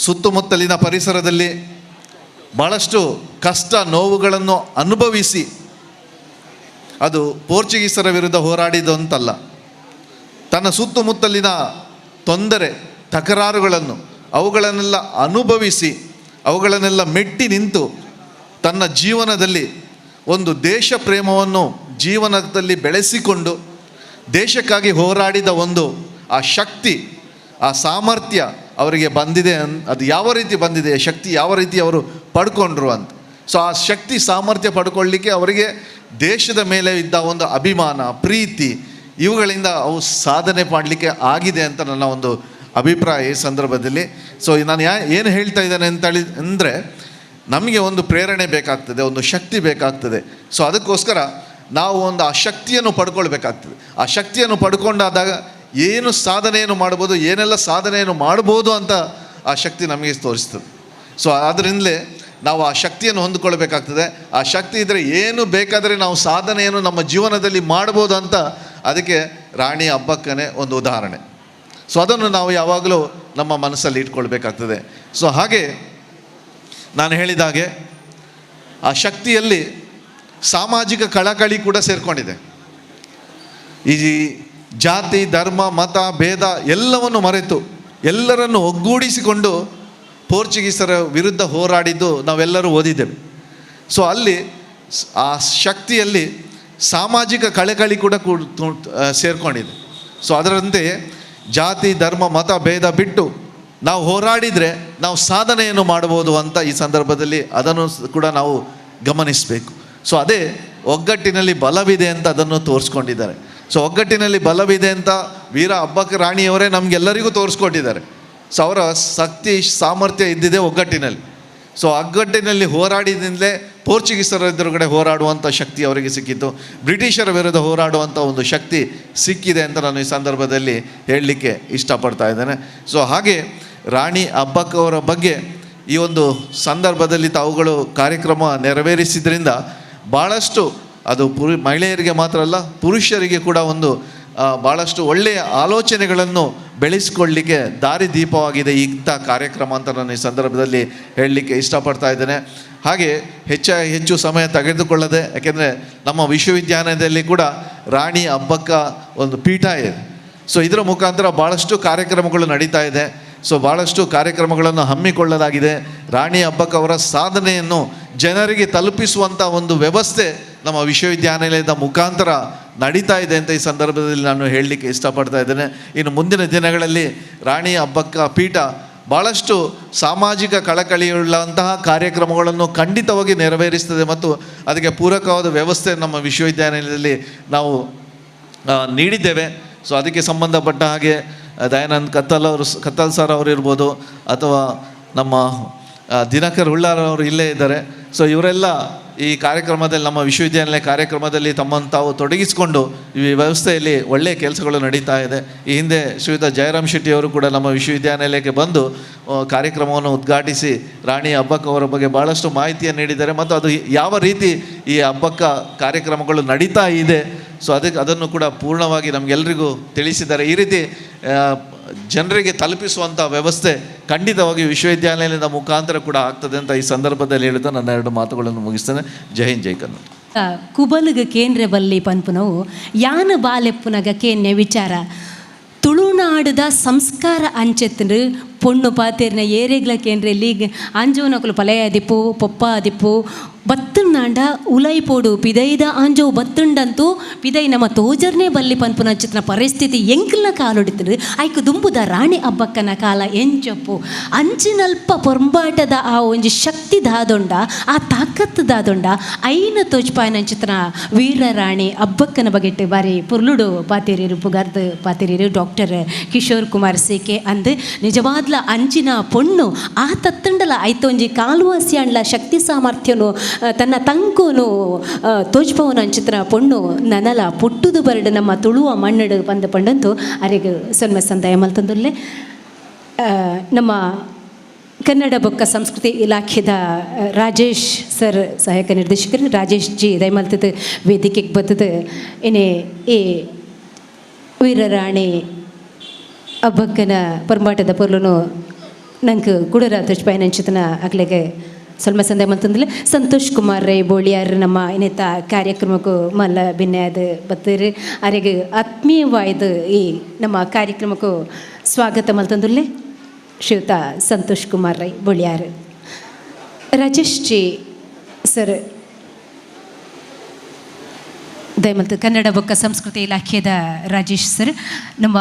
ಸುತ್ತಮುತ್ತಲಿನ ಪರಿಸರದಲ್ಲಿ ಭಾಳಷ್ಟು ಕಷ್ಟ ನೋವುಗಳನ್ನು ಅನುಭವಿಸಿ, ಅದು ಪೋರ್ಚುಗೀಸರ ವಿರುದ್ಧ ಹೋರಾಡಿದ್ದು ಅಂತಲ್ಲ, ತನ್ನ ಸುತ್ತಮುತ್ತಲಿನ ತೊಂದರೆ ತಕರಾರುಗಳನ್ನು ಅವುಗಳನ್ನೆಲ್ಲ ಅನುಭವಿಸಿ ಅವುಗಳನ್ನೆಲ್ಲ ಮೆಟ್ಟಿ ನಿಂತು ತನ್ನ ಜೀವನದಲ್ಲಿ ಒಂದು ದೇಶ ಪ್ರೇಮವನ್ನು ಜೀವನದಲ್ಲಿ ಬೆಳೆಸಿಕೊಂಡು ದೇಶಕ್ಕಾಗಿ ಹೋರಾಡಿದ ಒಂದು ಆ ಶಕ್ತಿ, ಆ ಸಾಮರ್ಥ್ಯ ಅವರಿಗೆ ಬಂದಿದೆ. ಅದು ಯಾವ ರೀತಿ ಬಂದಿದೆ, ಶಕ್ತಿ ಯಾವ ರೀತಿ ಅವರು ಪಡ್ಕೊಂಡ್ರು ಅಂತ. ಸೊ ಆ ಶಕ್ತಿ ಸಾಮರ್ಥ್ಯ ಪಡ್ಕೊಳ್ಳಿಕ್ಕೆ ಅವರಿಗೆ ದೇಶದ ಮೇಲೆ ಇದ್ದ ಒಂದು ಅಭಿಮಾನ, ಪ್ರೀತಿ, ಇವುಗಳಿಂದ ಅವು ಸಾಧನೆ ಮಾಡಲಿಕ್ಕೆ ಆಗಿದೆ ಅಂತ ನನ್ನ ಒಂದು ಅಭಿಪ್ರಾಯ ಈ ಸಂದರ್ಭದಲ್ಲಿ. ಸೊ ನಾನು ಏನು ಹೇಳ್ತಾ ಇದ್ದೇನೆ ಅಂತೇಳಿ ಅಂದರೆ, ನಮಗೆ ಒಂದು ಪ್ರೇರಣೆ ಬೇಕಾಗ್ತದೆ, ಒಂದು ಶಕ್ತಿ ಬೇಕಾಗ್ತದೆ. ಸೊ ಅದಕ್ಕೋಸ್ಕರ ನಾವು ಒಂದು ಆ ಶಕ್ತಿಯನ್ನು ಪಡ್ಕೊಳ್ಬೇಕಾಗ್ತದೆ. ಆ ಶಕ್ತಿಯನ್ನು ಪಡ್ಕೊಂಡಾದಾಗ ಏನು ಸಾಧನೆಯನ್ನು ಮಾಡ್ಬೋದು, ಏನೆಲ್ಲ ಸಾಧನೆಯನ್ನು ಮಾಡ್ಬೋದು ಅಂತ ಆ ಶಕ್ತಿ ನಮಗೆ ತೋರಿಸ್ತದೆ. ಸೊ ಆದ್ದರಿಂದಲೇ ನಾವು ಆ ಶಕ್ತಿಯನ್ನು ಹೊಂದ್ಕೊಳ್ಬೇಕಾಗ್ತದೆ. ಆ ಶಕ್ತಿ ಇದ್ದರೆ ಏನು ಬೇಕಾದರೆ ನಾವು ಸಾಧನೆಯನ್ನು ನಮ್ಮ ಜೀವನದಲ್ಲಿ ಮಾಡ್ಬೋದು ಅಂತ ಅದಕ್ಕೆ ರಾಣಿ ಅಬ್ಬಕ್ಕನೇ ಒಂದು ಉದಾಹರಣೆ. ಸೊ ಅದನ್ನು ನಾವು ಯಾವಾಗಲೂ ನಮ್ಮ ಮನಸ್ಸಲ್ಲಿ ಇಟ್ಕೊಳ್ಬೇಕಾಗ್ತದೆ. ಸೊ ಹಾಗೆ ನಾನು ಹೇಳಿದ ಹಾಗೆ ಆ ಶಕ್ತಿಯಲ್ಲಿ ಸಾಮಾಜಿಕ ಕಳಕಳಿ ಕೂಡ ಸೇರಿಕೊಂಡಿದೆ. ಈ ಜಾತಿ, ಧರ್ಮ, ಮತ, ಭೇದ ಎಲ್ಲವನ್ನು ಮರೆತು ಎಲ್ಲರನ್ನು ಒಗ್ಗೂಡಿಸಿಕೊಂಡು ಪೋರ್ಚುಗೀಸರ ವಿರುದ್ಧ ಹೋರಾಡಿದ್ದು ನಾವೆಲ್ಲರೂ ಓದಿದ್ದೇವೆ. ಸೊ ಅಲ್ಲಿ ಆ ಶಕ್ತಿಯಲ್ಲಿ ಸಾಮಾಜಿಕ ಕಳಕಳಿ ಕೂಡ ಸೇರಿಕೊಂಡಿದೆ. ಸೊ ಅದರಂತೆ ಜಾತಿ, ಧರ್ಮ, ಮತ, ಭೇದ ಬಿಟ್ಟು ನಾವು ಹೋರಾಡಿದರೆ ನಾವು ಸಾಧನೆಯನ್ನು ಮಾಡ್ಬೋದು ಅಂತ ಈ ಸಂದರ್ಭದಲ್ಲಿ ಅದನ್ನು ಕೂಡ ನಾವು ಗಮನಿಸಬೇಕು. ಸೊ ಅದೇ ಒಗ್ಗಟ್ಟಿನಲ್ಲಿ ಬಲವಿದೆ ಅಂತ ಅದನ್ನು ತೋರಿಸ್ಕೊಂಡಿದ್ದಾರೆ. ಸೊ ಒಗ್ಗಟ್ಟಿನಲ್ಲಿ ಬಲವಿದೆ ಅಂತ ವೀರ ಅಬ್ಬಕ್ಕ ರಾಣಿಯವರೇ ನಮಗೆಲ್ಲರಿಗೂ ತೋರಿಸ್ಕೊಟ್ಟಿದ್ದಾರೆ. ಸೊ ಅವರ ಶಕ್ತಿ ಸಾಮರ್ಥ್ಯ ಇದ್ದಿದೆ ಒಗ್ಗಟ್ಟಿನಲ್ಲಿ. ಸೊ ಒಗ್ಗಟ್ಟಿನಲ್ಲಿ ಹೋರಾಡಿದಿಂದಲೇ ಪೋರ್ಚುಗೀಸರ ಎದುರುಗಡೆ ಹೋರಾಡುವಂಥ ಶಕ್ತಿ ಅವರಿಗೆ ಸಿಕ್ಕಿತ್ತು, ಬ್ರಿಟಿಷರ ವಿರುದ್ಧ ಹೋರಾಡುವಂಥ ಒಂದು ಶಕ್ತಿ ಸಿಕ್ಕಿದೆ ಅಂತ ನಾನು ಈ ಸಂದರ್ಭದಲ್ಲಿ ಹೇಳಲಿಕ್ಕೆ ಇಷ್ಟಪಡ್ತಾ ಇದ್ದೇನೆ. ಸೊ ಹಾಗೆ ರಾಣಿ ಅಬ್ಬಕ್ಕ ಅವರ ಬಗ್ಗೆ ಈ ಒಂದು ಸಂದರ್ಭದಲ್ಲಿ ತಾವುಗಳು ಕಾರ್ಯಕ್ರಮ ನೆರವೇರಿಸಿದ್ರಿಂದ ಭಾಳಷ್ಟು ಅದು ಮಹಿಳೆಯರಿಗೆ ಮಾತ್ರ ಅಲ್ಲ, ಪುರುಷರಿಗೆ ಕೂಡ ಒಂದು ಭಾಳಷ್ಟು ಒಳ್ಳೆಯ ಆಲೋಚನೆಗಳನ್ನು ಬೆಳೆಸಿಕೊಳ್ಳಲಿಕ್ಕೆ ದಾರಿದೀಪವಾಗಿದೆ ಇಂಥ ಕಾರ್ಯಕ್ರಮ ಅಂತ ನಾನು ಈ ಸಂದರ್ಭದಲ್ಲಿ ಹೇಳಲಿಕ್ಕೆ ಇಷ್ಟಪಡ್ತಾ ಇದ್ದೇನೆ. ಹಾಗೆ ಹೆಚ್ಚು ಸಮಯ ತೆಗೆದುಕೊಳ್ಳದೆ, ಯಾಕೆಂದರೆ ನಮ್ಮ ವಿಶ್ವವಿದ್ಯಾಲಯದಲ್ಲಿ ಕೂಡ ರಾಣಿ ಅಬ್ಬಕ್ಕ ಒಂದು ಪೀಠ ಇದೆ. ಸೊ ಇದರ ಮುಖಾಂತರ ಭಾಳಷ್ಟು ಕಾರ್ಯಕ್ರಮಗಳು ನಡೀತಾ ಇದೆ. ಸೊ ಭಾಳಷ್ಟು ಕಾರ್ಯಕ್ರಮಗಳನ್ನು ಹಮ್ಮಿಕೊಳ್ಳಲಾಗಿದೆ. ರಾಣಿ ಅಬ್ಬಕ್ಕ ಅವರ ಸಾಧನೆಯನ್ನು ಜನರಿಗೆ ತಲುಪಿಸುವಂಥ ಒಂದು ವ್ಯವಸ್ಥೆ ನಮ್ಮ ವಿಶ್ವವಿದ್ಯಾನಿಲಯದ ಮುಖಾಂತರ ನಡೀತಾ ಇದೆ ಅಂತ ಈ ಸಂದರ್ಭದಲ್ಲಿ ನಾನು ಹೇಳಲಿಕ್ಕೆ ಇಷ್ಟಪಡ್ತಾ ಇದ್ದೇನೆ. ಇನ್ನು ಮುಂದಿನ ದಿನಗಳಲ್ಲಿ ರಾಣಿ ಅಬ್ಬಕ್ಕ ಪೀಠ ಭಾಳಷ್ಟು ಸಾಮಾಜಿಕ ಕಳಕಳಿಯುಳ್ಳಂತಹ ಕಾರ್ಯಕ್ರಮಗಳನ್ನು ಖಂಡಿತವಾಗಿ ನೆರವೇರಿಸ್ತದೆ ಮತ್ತು ಅದಕ್ಕೆ ಪೂರಕವಾದ ವ್ಯವಸ್ಥೆ ನಮ್ಮ ವಿಶ್ವವಿದ್ಯಾನಿಲಯದಲ್ಲಿ ನಾವು ನೀಡಿದ್ದೇವೆ. ಸೊ ಅದಕ್ಕೆ ಸಂಬಂಧಪಟ್ಟ ಹಾಗೆ ದಯಾನಂದ್ ಕತ್ತಲ್ ಅವರು, ಕತ್ತಲ್ ಸರ್ ಅವರು ಇರ್ಬೋದು, ಅಥವಾ ನಮ್ಮ ದಿನಕರ್ ಉಳ್ಳಾರ್ ಅವರು ಇಲ್ಲೇ ಇದ್ದಾರೆ. ಸೊ ಇವರೆಲ್ಲ ಈ ಕಾರ್ಯಕ್ರಮದಲ್ಲಿ, ನಮ್ಮ ವಿಶ್ವವಿದ್ಯಾನಿಲಯ ಕಾರ್ಯಕ್ರಮದಲ್ಲಿ ತಮ್ಮನ್ನು ತಾವು ತೊಡಗಿಸಿಕೊಂಡು ಈ ವ್ಯವಸ್ಥೆಯಲ್ಲಿ ಒಳ್ಳೆಯ ಕೆಲಸಗಳು ನಡೀತಾ ಇದೆ. ಈ ಹಿಂದೆ ಶ್ರೀಯುತ ಜಯರಾಮ್ ಶೆಟ್ಟಿಯವರು ಕೂಡ ನಮ್ಮ ವಿಶ್ವವಿದ್ಯಾನಿಲಯಕ್ಕೆ ಬಂದು ಕಾರ್ಯಕ್ರಮವನ್ನು ಉದ್ಘಾಟಿಸಿ ರಾಣಿ ಅಬ್ಬಕ್ಕ ಅವರ ಬಗ್ಗೆ ಭಾಳಷ್ಟು ಮಾಹಿತಿಯನ್ನು ನೀಡಿದ್ದಾರೆ ಮತ್ತು ಅದು ಯಾವ ರೀತಿ ಈ ಅಬ್ಬಕ್ಕ ಕಾರ್ಯಕ್ರಮಗಳು ನಡೀತಾ ಇದೆ, ಸೊ ಅದನ್ನು ಕೂಡ ಪೂರ್ಣವಾಗಿ ನಮಗೆಲ್ಲರಿಗೂ ತಿಳಿಸಿದ್ದಾರೆ. ಈ ರೀತಿ ಜನರಿಗೆ ತಲುಪಿಸುವಂಥ ವ್ಯವಸ್ಥೆ ಖಂಡಿತವಾಗಿ ವಿಶ್ವವಿದ್ಯಾನಿಲಯದ ಮುಖಾಂತರ ಕೂಡ ಆಗ್ತದೆ ಅಂತ ಈ ಸಂದರ್ಭದಲ್ಲಿ ಹೇಳುತ್ತಾ ನನ್ನ ಎರಡು ಮಾತುಗಳನ್ನು ಮುಗಿಸ್ತೇನೆ. ಜೈ ಹಿಂದ್, ಜೈ ಕನ್ನಡ. ಕುಬಲ್ಗ್ ಕೇಂದ್ರ ಬಲ್ಲಿ ಪನ್ಪುನವು ಯಾನ ಬಾಲೆಪ್ಪುನಗ ಕೇನ್ಯ ವಿಚಾರ ತುಳುನಾಡುದ ಸಂಸ್ಕಾರ ಅಂಚೆತ್ತಂಡು ಪೊಣ್ಣು ಪಾತೆರ್ನ ಏರೆಗ್ಲ ಕೇಂದ್ರ ಲೀಗ್ ಆಂಜೋನಕುಲು ಪಲೆಯಾದಿಪ್ಪು ಪೊಪ್ಪ ಆದಿಪ್ಪು ಬತ್ತುಂಡಾಂಡ ಉಲೈ ಪೋಡು ಪಿದೈದ ಆಂಜೋವು ಬತ್ತುಂಡಂತೂ ಪಿದೈ ನಮ್ಮ ತೋಜರ್ನೇ ಬಲ್ಲಿ ಪನ್ಪುನ ಅಂಚಿತ್ತಿನ ಪರಿಸ್ಥಿತಿ ಎಂಕ್ಲ್ನ ಕಾಲೊಡಿತ್ತುಂಡು. ಐಕ್ ದುಂಬುದ ರಾಣಿ ಅಬ್ಬಕ್ಕನ ಕಾಲ ಎಂಚೊಪ್ಪು ಅಂಚಿನಲ್ಪ ಪೊಂಬಾಟದ ಆ ಒಂಜಿ ಶಕ್ತಿ ದಾದೊಂಡ, ಆ ತಾಕತ್ತು ದಾದೊಂಡ ಐನ ತೋಜ್ಪಾಯನಂಚಿತ್ತಿನ ವೀರ ರಾಣಿ ಅಬ್ಬಕ್ಕನ ಬಗೆಟ್ ಬಾರಿ ಪೊರ್ಲುಡು ಪಾತೆರಿರು, ಪುಗಾರ್ದು ಪಾತೆರಿರು ಡಾಕ್ಟರ್ ಕಿಶೋರ್ ಕುಮಾರ್ ಸಿಕೆ. ಅಂದ್ ನಿಜವಾದ್ಲ ಅಂಚಿನ ಪೊಣ್ಣು ಆ ತತ್ತಂಡಲ ಐತೊಂಜಿ ಕಾಲುವಾಸಿಯಾಂಡ್ಲ ಶಕ್ತಿ ಸಾಮರ್ಥ್ಯನು ತನ್ನ ತಂಕುನು ತೋಜ್ಪವನ ಅಂಚಿತ್ತಿನ ಪೊಣ್ಣು ನನಲ ಪುಟ್ಟುದು ಬರಡು ನಮ್ಮ ತುಳುವ ಮಣ್ಣಡು ಬಂದ ಪಂಡಂತು ಅರೆಗ್ ಸೊನ್ಮೆ ಸಂದಾಯ ಮಲ್ತಂದುಲ್ಲೆ. ನಮ್ಮ ಕನ್ನಡ ಬೊಕ್ಕ ಸಂಸ್ಕೃತಿ ಇಲಾಖೆದ ರಾಜೇಶ್ ಸರ್, ಸಹಾಯಕ ನಿರ್ದೇಶಕರು ರಾಜೇಶ್ ಜಿ ದಯಮಲ್ತದ ವೇದಿಕೆಗೆ ಬತ್ತದ ಏನೇ ಈ ವೀರರಾಣಿ ಅಬ್ಬಕ್ಕನ ಪೊರ್ಂಬಾಟದ ಪೊರ್ಲುನು ನಂಗೆ ಕುಡರ ತುಷ್ಪಾಯನಂಚಿತನ ಅಗ್ಲೆಗೆ ಸ್ವಲ್ಪ ಸಂದೆ ಮಂತಂದ್ರೆ. ಸಂತೋಷ್ ಕುಮಾರ್ ರೈ ಬೋಳಿಯಾರ್ ನಮ್ಮ ಏನೇತ ಕಾರ್ಯಕ್ರಮಕ್ಕೂ ಮಲ್ಲ ಭಿನ್ಯಾದ ಬತ್ತೀರಿ. ಅರೆಗೆ ಆತ್ಮೀಯವಾಯ್ದು ಈ ನಮ್ಮ ಕಾರ್ಯಕ್ರಮಕ್ಕೂ ಸ್ವಾಗತ ಮಲ್ತಂದುಲ್ಲೆ ಶ್ರೀಯುತ ಸಂತೋಷ್ ಕುಮಾರ್ ರೈ ಬೋಳಿಯಾರ್. ರಾಜೇಶ್ ಜಿ ಸರ್ ದಯಮಲ್ತು, ಕನ್ನಡ ಬೊಕ್ಕ ಸಂಸ್ಕೃತಿ ಇಲಾಖೆದ ರಾಜೇಶ್ ಸರ್, ನಮ್ಮ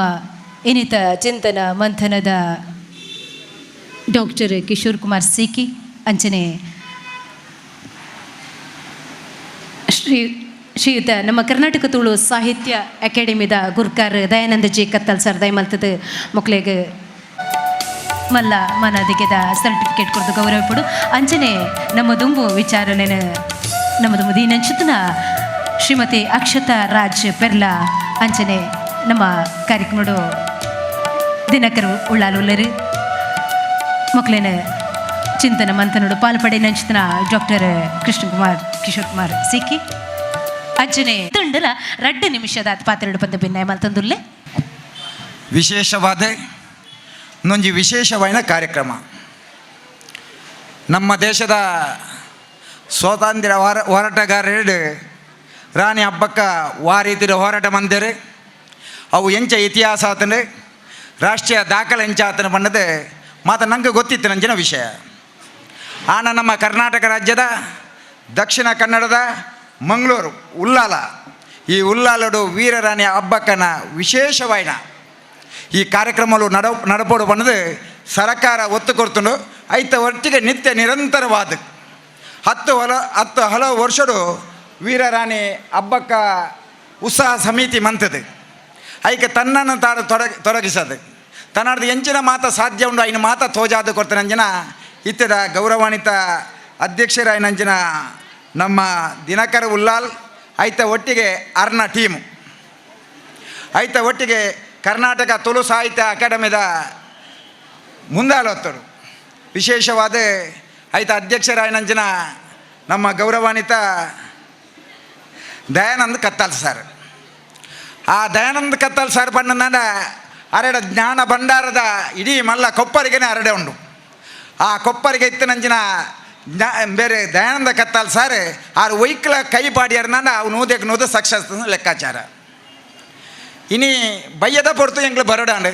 ಏನಿತ ಚಿಂತನ ಮಂಥನದ ಡಾಕ್ಟರ್ ಕಿಶೋರ್ ಕುಮಾರ್ ಸಿಕಿ, ಅಂಚನೆ ಶ್ರೀಯುತ ನಮ್ಮ ಕರ್ನಾಟಕ ತುಳು ಸಾಹಿತ್ಯ ಅಕಾಡೆಮಿದ ಗುರ್ಕಾರ್ ದಯಾನಂದ ಜಿ ಕತ್ತಲ್ ಸರ್ ದಯಮಲ್ತದ ಮಕ್ಕಳಿಗೆ ಮಲ್ಲ ಮನದಿಗೆದ ಸರ್ಟಿಫಿಕೇಟ್ ಕೊಡ್ದು ಗೌರವ ಪಡು. ಅಂಚನೆ ನಮ್ಮ ದುಂಬು ವಿಚಾರಣೆ ನಮ್ಮ ದುಂಬು ದೀನಂಚಿತನ ಶ್ರೀಮತಿ ಅಕ್ಷತಾ ರಾಜ್ ಪೆರ್ಲಾ, ಅಂಚನೆ ನಮ್ಮ ಕಾರ್ಯಕ್ರಮಡು ದಿನಕರು ಉಳ್ಳಾಲುಲ್ಲರು ಮಕ್ಕಳೇನ ಚಿಂತನ ಮಂಥನೋಡು ಪಾಲ್ಪಡೆ ನಂಚಿತನ ಡಾಕ್ಟರ್ ಕೃಷ್ಣಕುಮಾರ್ ಕಿಶೋರ್ ಕುಮಾರ್ ಸಿಕ್ಕಿ, ಅಂಚನೆ ತುಂಡಲ 2 ನಿಮಿಷದ ಪಾತ್ರೆಡು ಬಂದ ಭಿನ್ನ ಮಲ್ತಂದುಲ್ಲೆ. ವಿಶೇಷವಾದ ಇನ್ನೊಂದು ವಿಶೇಷವಾದ ಕಾರ್ಯಕ್ರಮ. ನಮ್ಮ ದೇಶದ ಸ್ವಾತಂತ್ರ್ಯ ಹೋರಾಟಗಾರರು ರಾಣಿ ಹಬ್ಬಕ್ಕ ವಾರೀತಿರ ಹೋರಾಟ ಮಂದಿರು ಅವು ಎಂಚ ಇತಿಹಾಸ ಆತಂದ್ರೆ ರಾಷ್ಟ್ರೀಯ ದಾಖಲೆ ಎಂಚ ಆತನ ಬಣ್ಣದೆ ಮಾತ ನಂಗೆ ಗೊತ್ತಿತ್ತು ನಂಜಿನ ವಿಷಯ. ಆನ ನಮ್ಮ ಕರ್ನಾಟಕ ರಾಜ್ಯದ ದಕ್ಷಿಣ ಕನ್ನಡದ ಮಂಗಳೂರು ಉಲ್ಲಾಲ, ಈ ಉಲ್ಲಾಲಡು ವೀರರಾಣಿ ಹಬ್ಬಕ್ಕನ ವಿಶೇಷವಾಯಿನ ಈ ಕಾರ್ಯಕ್ರಮಗಳು ನಡಪೋಡು ಬಣ್ಣದು ಸರಕಾರ ಒತ್ತು ಕೊಡ್ತುಂಡು. ಐತ ಒಟ್ಟಿಗೆ ನಿತ್ಯ ನಿರಂತರವಾದ 10 ಹಲವು ವರ್ಷಡು ವೀರರಾಣಿ ಹಬ್ಬಕ್ಕ ಉತ್ಸಾಹ ಸಮಿತಿ ಮಂತದೆ. ಐಕೆ ತನ್ನನ್ನು ತಾನು ತೊಡಗಿಸದು ತನ್ನದು ಎಂಚಿನ ಮಾತ ಸಾಧ್ಯ ಉಂಡು ಐನ ಮಾತ ತೋಜಾದ ಕೊಡ್ತಾನೆ. ಅಂಜಿನ ಇತ್ತದ ಗೌರವಾನ್ವಿತ ಅಧ್ಯಕ್ಷರಾಯನಂಜಿನ ನಮ್ಮ ದಿನಕರ ಉಲ್ಲಾಲ್ ಐತ ಒಟ್ಟಿಗೆ ಅರ್ನ ಟೀಮು ಐತ ಒಟ್ಟಿಗೆ ಕರ್ನಾಟಕ ತುಳು ಸಾಹಿತ್ಯ ಅಕಾಡೆಮಿದ ಮುಂದಾಲೋತ್ತರು ವಿಶೇಷವಾದ ಐತ ಅಧ್ಯಕ್ಷರಾಯನಂಜಿನ ನಮ್ಮ ಗೌರವಾನ್ವಿತ ದಯಾನಂದ್ ಕತ್ತಾಲ್ ಸರ್. ಆ ದಯಾನಂದ ಕತ್ತಲ್ ಸರ್ ಪಣ್ಣಂದ ಅರೆಡ ಜ್ಞಾನ ಭಂಡಾರದ ಇಡೀ ಮಲ್ಲ ಕೊಪ್ಪರಿಗೆನೆ ಅರಡೆ ಉಂಡು. ಆ ಕೊಪ್ಪರಿಗೆ ಇತ್ತನಂಚಿನ ಜ್ಞಾ ಬೇರೆ ದಯಾನಂದ ಕತ್ತಾಲ್ ಸರ್ ಆರು ವೈಕ್ಲ ಕೈ ಪಾಡಿಯರ್ನಾಂಡ ಅವು ನೂದಕ್ಕೆ ನೂದು ಸಕ್ಸಸ್ ಲೆಕ್ಕಾಚಾರ. ಇನಿ ಬಯ್ಯದ ಪೊರ್ತು ಎಂಗ್ಲು ಬರೋಡಾಂಡು.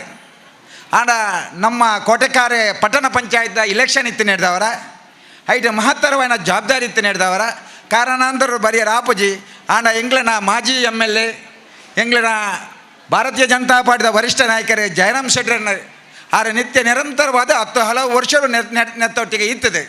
ಆಂಡ ನಮ್ಮ ಕೋಟೆಕಾರೆ ಪಟ್ಟಣ ಪಂಚಾಯತ್ ಇಲೆಕ್ಷನ್ ಇತ್ತು ನಡೆದವರ ಐಟ್ ಮಹತ್ತರವಾದ ಜವಾಬ್ದಾರಿ ಇತ್ತು ನಡೆದವರ ಕಾರಣ ಅಂದ್ರೆ ಬರಿಯ ರಾಪುಜಿ. ಆಂಡ ಎಂಗ್ಲನ ಮಾಜಿ ಎಮ್ ಎಲ್ ಎ, ಎಂಗ್ಲನ ಭಾರತೀಯ ಜನತಾ ಪಾರ್ಟಿದ ವರಿಷ್ಠ ನಾಯಕರು ಜಯರಾಮ್ ಶೆಟ್ಟರನ್ನ ಆರೆ ನಿತ್ಯ ನಿರಂತರವಾದ 10 ಹಲವು ವರ್ಷಗಳು ನೆತ್ತೊಟ್ಟಿಗೆ ಇತ್ತದೆ.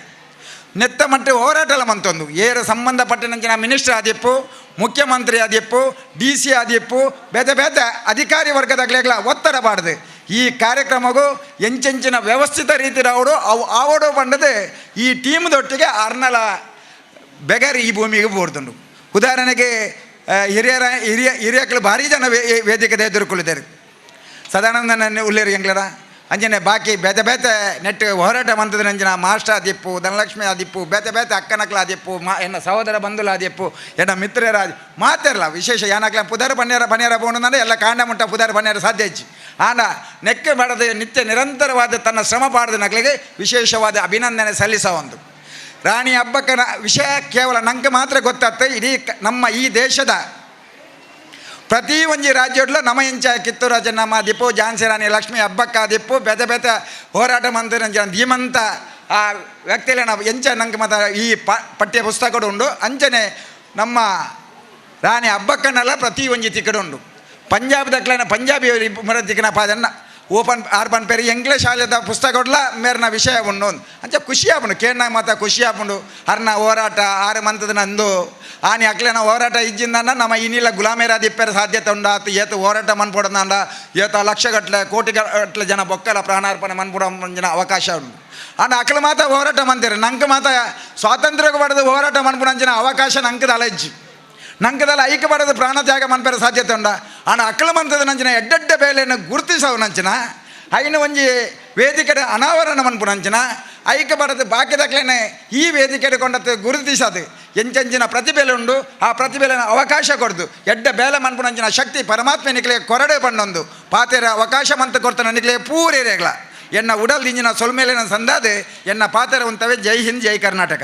ನೆತ್ತ ಮಟ್ಟ ಹೋರಾಟಲ ಮಂತೊಂದು ಏರ ಸಂಬಂಧಪಟ್ಟನಂಚಿನ ಮಿನಿಸ್ಟರ್ ಆದಿಪ್ಪು, ಮುಖ್ಯಮಂತ್ರಿ ಆದಿಪ್ಪು, ಡಿ ಸಿ ಆದಿಪ್ಪು, ಬೇತೆ ಬೇತೆ ಅಧಿಕಾರಿ ವರ್ಗದಾಗ್ಲೆಗ್ಲ ಒತ್ತಡ ಬಾಡ್ದು ಈ ಕಾರ್ಯಕ್ರಮಗೂ ಎಂಚೆಂಚಿನ ವ್ಯವಸ್ಥಿತ ರೀತಿಯ ಅವರು ಅವು ಆವಡು ಬಂದದೆ ಈ ಟೀಮ್ದೊಟ್ಟಿಗೆ ಅರ್ನಲ ಬೆಗರಿ ಈ ಭೂಮಿಗೆ ಬೋರ್ದುಂಡು. ಉದಾಹರಣೆಗೆ ಹಿರಿಯರ ಹಿರಿಯ ಹಿರಿಯಕ್ಲು ಭಾರಿ ಜನ ವೇದಿಕೆದ ಎದುರುಕೊಳ್ಳಿದ್ದಾರೆ. ಸದಾನಂದನ ಉಲ್ಲೇರು ಎಂಗ್ಲರ ಅಂಜನೆ ಬಾಕಿ ಬೇತೆ ಬೇತೆ ನೆಟ್ ಹೋರಾಟ ಮಂತದ ನಂಜಿನ ಮಾಸ್ಟರ್ ಆದಿಪ್ಪು, ಧನಲಕ್ಷ್ಮಿ ಆದಿಪ್ಪು, ಬೇತೆ ಬೇತೆ ಅಕ್ಕನಕ್ಲ ಆದಿಪ್ಪು, ಮಾ ಎನ್ನ ಸಹೋದರ ಬಂಧುಲ ಆದಿಪ್ಪು, ಎನ್ನ ಮಿತ್ರರ ಮಾತಿರಲ್ಲ ವಿಶೇಷ ಏನಕ್ಲ ಪುದರ್ ಬನ್ನಿಯರ ಬನ್ನಿಯರ ಬೋಣಂದ್ರೆ ಎಲ್ಲ ಕಾಂಡ ಮುಟ್ಟ ಪುದರ್ ಬನ್ನಿಯರ ಸಾಧ್ಯ ಹೆಚ್ಚು. ಆಂಡ ನೆಕ್ಕೆ ಮಾಡದೆ ನಿತ್ಯ ನಿರಂತರವಾದ ತನ್ನ ಶ್ರಮ ಪಾಡದ ನಕ್ಲಿಗೆ ವಿಶೇಷವಾದ ಅಭಿನಂದನೆ ಸಲ್ಲಿಸ ಒಂದು ರಾಣಿ ಹಬ್ಬಕ್ಕನ ವಿಷಯ ಕೇವಲ ನಂಗೆ ಮಾತ್ರ ಗೊತ್ತಾಗ್ತದೆ. ಇಡೀ ನಮ್ಮ ಈ ದೇಶದ ಪ್ರತಿ ಒಂಜಿ ರಾಜ್ಯಡ್ಲ ನಮ ಇಂಚ ಕಿತ್ತೂರು ನಮ್ಮ ದಿಪ್ಪು, ಝಾನ್ಸಿ ರಾಣಿ ಲಕ್ಷ್ಮಿ ಹಬ್ಬಕ್ಕ ದಿಪ್ಪು, ಬೇತೆ ಬೇತೆ ಹೋರಾಟ ಮಂತ್ರ ಧೀಮಂತ ಆ ವ್ಯಕ್ತಿಗಳನ್ನ ಎಂಚ ನಂಗೆ ಮತ್ತು ಈ ಪಠ್ಯ ಪುಸ್ತಕಡು ಉಂಡು. ಅಂಚನೆ ನಮ್ಮ ರಾಣಿ ಹಬ್ಬಕ್ಕನ್ನೆಲ್ಲ ಪ್ರತಿ ಒಂಜಿ ತಿಕ್ಕಡು ಉಂಡು. ಪಂಜಾಬ್ ದಕ್ಲನ ಪಂಜಾಬಿ ಮರತಿಕ್ಕಿನ ಪಾದನ್ನ ಓಪನ್ ಆರ್ಬನ್ ಪೇರಿ ಇಂಗ್ಲೀಷ್ ಶಾಲೆದ ಪುಸ್ತಕಡ್ಲ ಮೇರ್ನ ವಿಷಯ ಉಂಡು. ಅಂಚ ಖುಷಿ ಆಪುಂಡು ಕೇಂದ್ರ ಮಾತ ಖುಷಿ ಆಪುಂಡು. ಅರ್ನ ಹೋರಾಟ ಆರು ಮಂತದ ನಂದು ಆನಿ ಅಕ್ಲೆನ ಹೋರಾಟ ಇಜ್ಜಿಂದ ನಮ್ಮ ಇನ್ನಿಲ್ಲ ಗುಲಾಮೇರಾದಿಪ್ಪರ ಸಾಧ್ಯತೆ ಉಂಡಾತು. ಏತು ಹೋರಾಟ ಮನ್ಪೊಡಂದ ಏತ ಲಕ್ಷಗಟ್ಲೆ ಕೋಟಿ ಗಟ್ಲೆ ಜನ ಬೊಕ್ಕಲ ಪ್ರಾಣಾರ್ಪಣೆ ಮನ್ಪುಡ ಜನ ಅವಕಾಶ ಉಂಡು. ಆಂಡ ಅಕ್ಲ ಮಾತ ಹೋರಾಟ ಮಂತಿರ ನಂಗೆ ಮಾತ ಸ್ವಾತಂತ್ರ್ಯಕ್ಕೆ ಪಡೆದು ಹೋರಾಟ ಮನ್ಪುನಂಚಿನ ಅವಕಾಶ ನಂಕದ ಅಲೆಜ್ಜಿ ನಂಕದಲ್ಲ ಐಕ್ಯ ಪಡೆದು ಪ್ರಾಣ ತ್ಯಾಗ ಮನ್ಪೆರ ಸಾಧ್ಯತೆ ಉಂಡ. ಆಂಡ ಅಕ್ಲ ಮಂತದ ನಂಚಿನ ಎಡ್ಡೆಡ್ಡ ಬೇಲೆಯನ್ನು ಗುರುತಿಸವು ನಂಚಿನ ಐನ ಒಂಜಿ ವೇದಿಕೆ ಅನಾವರಣ ಮನ್ಪುನಂಚಿನ ಐಕ್ಯ ಪಡೆದು ಬಾಕಿದಕ್ಲೇನೆ ಈ ವೇದಿಕೆ ಕೊಂಡತ್ತು ಗುರುತಿಸದು ಎಂಚೆಂಚಿನ ಪ್ರತಿಭೆಲೆ ಉಂಡು. ಆ ಪ್ರತಿಭೆಲೆನ ಅವಕಾಶ ಕೊಡ್ದು ಎಡ್ಡ ಬೇಲೆ ಮನ್ಪುನಂಚಿನ ಶಕ್ತಿ ಪರಮಾತ್ಮ ನಿಕ್ಲೆ ಕೊರಡೆ ಪಣ್ಣೊಂದು ಪಾತೆರ ಅವಕಾಶ ಮಂತ ಕೊಡ್ತಾನೆ ನಿಕ್ಲೆ ಪೂರೇರೆಗ್ಲ ಎನ್ನ ಉಡಲ್ ದಿಂಜಿನ ಸೊಲ್ಮೇಲಿನ ಸಂದಾದೆ ಎನ್ನ ಪಾತೆರ ಉಂತವೆ. ಜೈ ಹಿಂದ್, ಜೈ ಕರ್ನಾಟಕ.